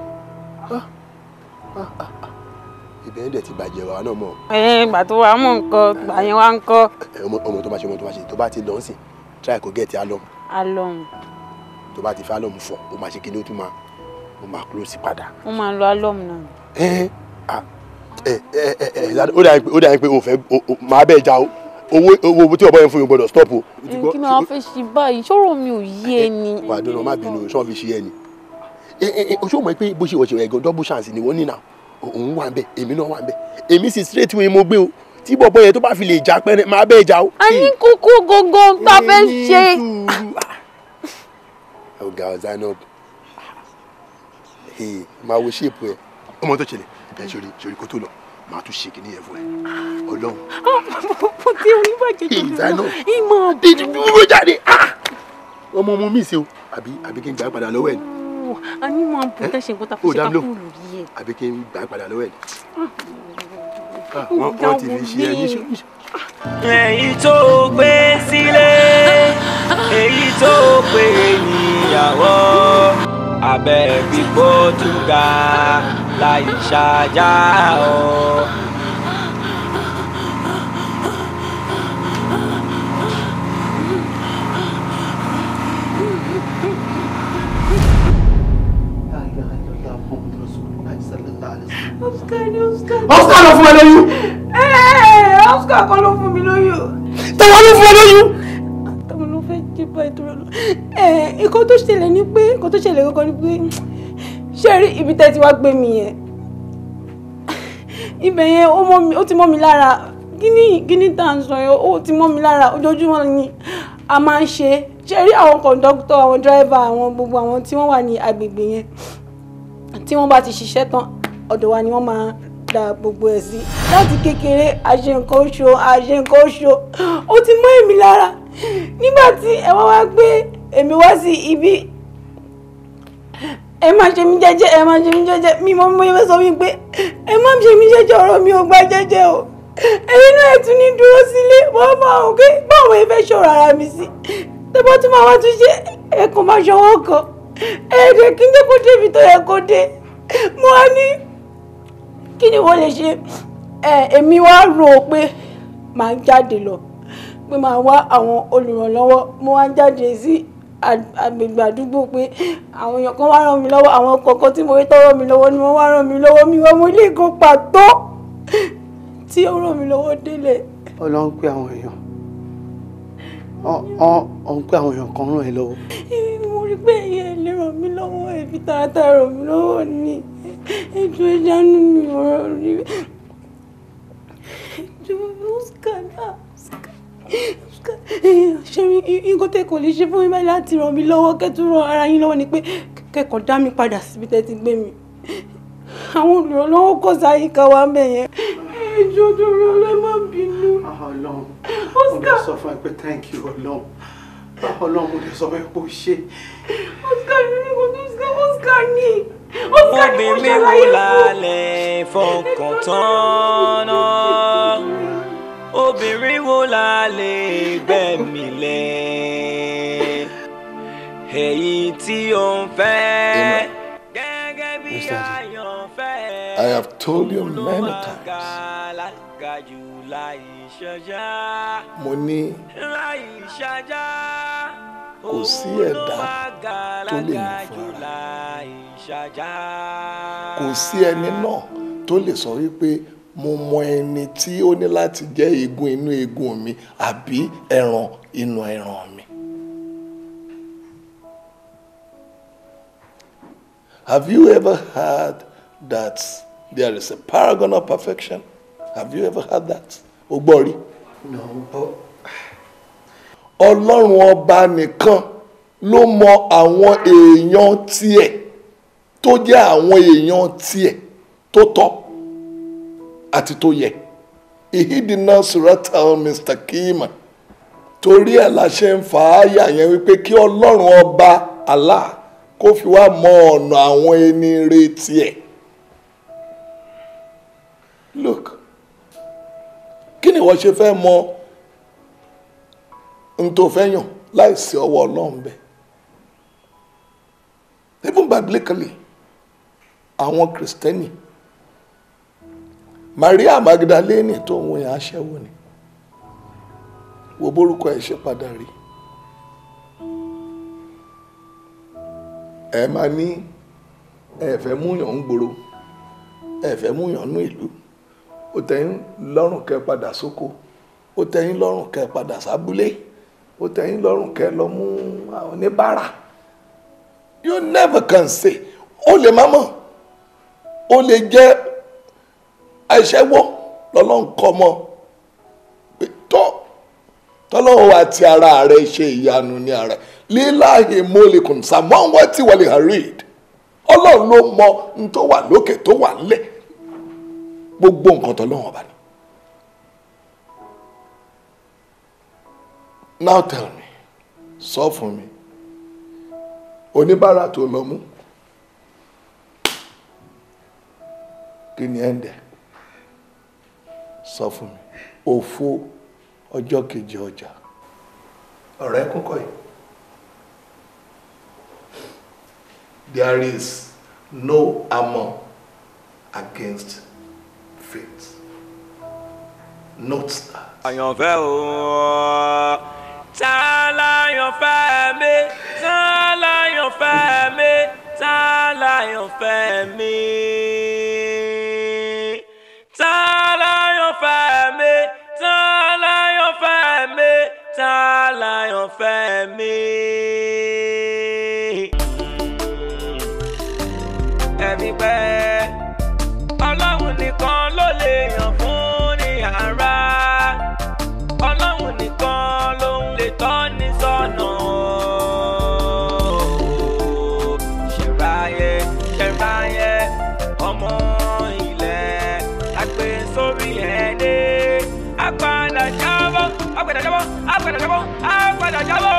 Ibẹ̀ yẹn dẹ̀ ti bàjẹ́ wa náà mọ̀. Ẹ gbà tó wàá mọ̀ nǹkan gbà yẹn wá ń kọ́. Ọmọ tó bá ṣe tó bá ti lọ sí try kó gẹ̀ẹ́tì alọ́mù. Alọ́mù. Tó bá ti fẹ́ alọ́mù fọ̀ ó máa ṣe kí ni ó tún máa ó máa close padà. Ó máa ń lo alọ́mù náà. Ẹ ẹ ẹ ó dà pé o fẹ́ máa bẹ́ẹ̀ já o. Owó tí ọ̀bọ yẹn fún yín gbọ́dọ̀ stop o. Kí ni wọ́n fẹ́ ṣe báyìí? Ṣọ́rọ̀ mi ò yé ẹ ni. Wà á dúró má bínú, ṣé wọ́n fi ṣe ẹ ni? O ṣé o mọ̀ pé bó ṣe wọ̀ṣẹ̀ ẹ̀gàn double chance ni wọ́n ní náà. Òun wà ń bẹ̀, èmi náà wà ń bẹ̀. Èmi sì straight way mo gbé o. Tí bọ̀bọ̀ yẹn tó bá fi lè já pẹ́rẹ́ máa bẹ́ẹ̀ já o. A ní kókó gangan tá a fẹ́ ṣe. Ọ̀gá Zainab, máa wo ṣéèpù ẹ. Ọmọ tó ṣẹlẹ̀, ẹ ṣòrí kó tó lọ. Màá tún ṣe kìnìyẹn fún ẹ. Ọlọ́run. Mo ti oníbàjẹ́ jù lọ. Ìmọ̀ dídí dúró jáde. Ọmọ ọmọ mi ṣe o. Àbí kí n gbà padà lọ́wọ́ ẹ̀ ni. A ní máa bù tẹ́sẹ̀ nǹkan tá a fi ṣe ká kúrò lórí ẹ̀. Àbí kí n gbà padà lọ́wọ́ ẹ̀ ni. Wọ́n ti fi ṣe ẹ ní ṣe. Èyí tó gbé sílé, èyí tó pè níyàwó, abẹ́ gbígbó túgà láì ṣáájá o. Oscar ni Oscar. Oscar ló fún ẹ lóyún. Oscar kọ́ ló fún mi lóyún. Tàwa ló fún ẹ lóyún. Tàwa ló fẹ́ jí báyìí tó rẹ lọ. Nǹkan tó ṣẹlẹ̀ ni pé nǹkan tó ṣẹlẹ̀ gangan ni pé ṣé rí ibi tẹ́ ti wá gbé mi yẹn. Ibẹ̀ yẹn ó ti mọ́ mi lára. Kíní tá à ń sọ yẹn ó ti mọ́ mi lára ojoojúmọ́ ni a máa ń ṣe. Ṣé rí àwọn kọ̀ǹdọ́tọ̀, àwọn dírẹ́fà, àwọn gbogbo àwọn tí wọ́n wà ní agbègbè yẹn tí wọ́n bá ti ṣiṣẹ́ tán ọ̀dọ̀ wa ni wọ́n máa da gbogbo ẹ̀ sí. Láti kékeré àṣe nǹkan oṣù ó ti mọ́ èmi lára. Nígbà tí ẹ wá wá gbé èmi wá sí ibi Ẹ má ṣe mí jẹ́jẹ́, ẹ má ṣe mí jẹ́jẹ́. Mi mọ mo fẹ́ sọ wípé ẹ má ṣe mí jẹ́jẹ́, ọ̀rọ̀ mi ò gbà jẹ́jẹ́ o. Ẹ̀yin náà ẹ tún ní dúró sílé, wọ́n máa ń ké báwo ẹ fẹ́ ṣọ̀rọ̀ ara mi sí. Tẹ́bọ́ tún máa wá tún ṣe ẹ kò máa ṣọwọ́ kan. Ẹ̀ẹ́dẹ̀ kí n jẹ́ kó débi tó yẹ kó dé. Mo wá ní kí ni wọ́n lè ṣe? Èmi wá rò ó pé màá jáde lọ, pé màá wá àwọn olùrànlọ́wọ́. Mo wá jáde sí agbègbè àdúgbò pé àwọn èèyàn kan wá ràn mí lọ́wọ́, àwọn kọ̀ọ̀kan tí mo rí tó ràn mí lọ́wọ́ ni wọ́n wá ràn mí lọ́wọ́. Mi wọ́n mo lè kó pàtó tí ó ràn mí lọ́wọ́ délẹ̀. Ọlọ́run pé àwọn èèyàn ọ̀n pé àwọn èèyàn kan ràn ẹ́ lọ́wọ́. Mo rí pé ẹ̀yẹ lè ràn mí lọ́wọ́, ẹ fi taratara ràn mí lọ́wọ́ ni. Ètò ìjánu mi ọ̀rọ̀ rí. Ètò Oscar náà. Ṣé nǹkan tẹ́ kò lè ṣe fún mi báyìí láti ràn mí lọ́wọ́ kẹ́tù ràn ara yín lọ́wọ́ ni pé kẹ́kọ̀ọ́ dá mi padà síbi tẹ́ ti gbé mi. Àwọn olùrànlọ́wọ́ kò sáyíká wa ń bẹ̀ yẹn. Ẹjọ́ tó rọ ẹ má bínú. Ọlọ́run, mo lè sọ fún ẹ pé thank you Ọlọ́run. Ọlọ́run, mo lè sọ fún ẹ pé ó ṣe. Oscar ní kò tó Oscar ní. Oscar ní mo Obìnrin wo ṣàlàyé fún. lálẹ́ fọkàn tán náà? Obìnrin wo lálẹ́ gbẹ̀mí lẹ̀? Èyí tí ó ń fẹ́ gẹ́gẹ́ bí Mr. Adi, àyànfẹ́. I have told you many times. Gàlágà jù láì ṣọjá. Mo ní Láì ṣajá. kò sí ẹ̀dá tó lè yàn fún ara. Láì ṣajá. Kò sí ẹni náà tó lè sọ wípé mo mọ ẹni tí ó ní láti jẹ́ eegun inú eegun mi àbí ẹran inú ẹran mi. Have you ever heard that there is a paragon of perfection? Have you ever heard that? O gbọ́ rí? No, but Ọlọ́run ọba nìkan ló mọ àwọn èèyàn tiẹ̀ tó jẹ́ àwọn èèyàn tiẹ̀ tó tọ́ àti tó yẹ. Ìhídìíná sùrẹ́tà Mr. Kima. Torí ẹ̀ la ṣe ń fa àyà yẹn wípé kí Ọlọ́run ọba Allah kó fi wá mọ ọ̀nà àwọn ẹni rere tiẹ̀. Look, kí ni ìwọ ṣe fẹ́ mọ n tó fẹ́ yàn láìsí ọwọ́ Ọlọ́run bẹ́ẹ̀? Even biblically, àwọn Kìrìsìtẹ́nì, Maria Magdalene tó ń wọ̀nyàn aṣẹ́wó ni, wo bórúkọ ẹ̀ ṣe padà rí. Ẹ máa ní ẹ fẹ́ múyàn ń gbòòrò, ẹ fẹ́ múyàn nú ìlú, ó tẹ́yìn lọ́rùn kẹ́ padà sóko, ó tẹ́yìn lọ́rùn kẹ́ padà sábúlé, ó tẹ́yìn lọ́rùn kẹ́ lọ mú àwọn oníbàárà. You never can say. Ó lè má mọ̀, ó lè jẹ́ aṣẹ́wó lọ́lọ́run kọ́ mọ́ pé tó tọ́lọ́run wa ti ara rẹ̀ ṣe ìyanu ní ara líláhì mọ́lẹ̀kùn sàmọ́ tí wọ́n lè harid. Ọlọ́run ló mọ n tó wà lókè tó wà nílẹ̀, gbogbo nǹkan tọ́lọ́run ọba ni. Now tell me, sọ fún mi, oníbàárà tó lọ mú, kí ni ẹ̀ ń dẹ̀? Sọ fún mi, òfo ọjọ́ kejì ọjà. Ọ̀rọ̀ ẹkún kọ́ yìí. There is no armor against faith. Note that. Àyànfẹ́ o, ta láyànfẹ́ mi, ta láyànfẹ́ mi, ta láyànfẹ́ mi, ta láyànfẹ́ mi, ta láyànfẹ́ mi, ta láyànfẹ́ mi. Ẹ̀mí pẹ́, Ọlọ́run nìkan ló lè yàn fún ní ara. Ọlọ́run nìkan ló ń lè tọ́ ní sọ́nà. Ṣẹ̀ráyé, ṣẹ̀ráyé, ọmọ ilẹ̀, àgbẹ̀ sórí ẹni. Àpàdà jábọ́, àpàdà jábọ́, àpàdà jábọ́, àpàdà jábọ́.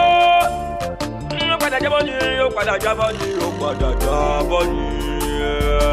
Àpàdà jábọ́ ni, ó padà jábọ́ ni, ó padà jábọ́ ni.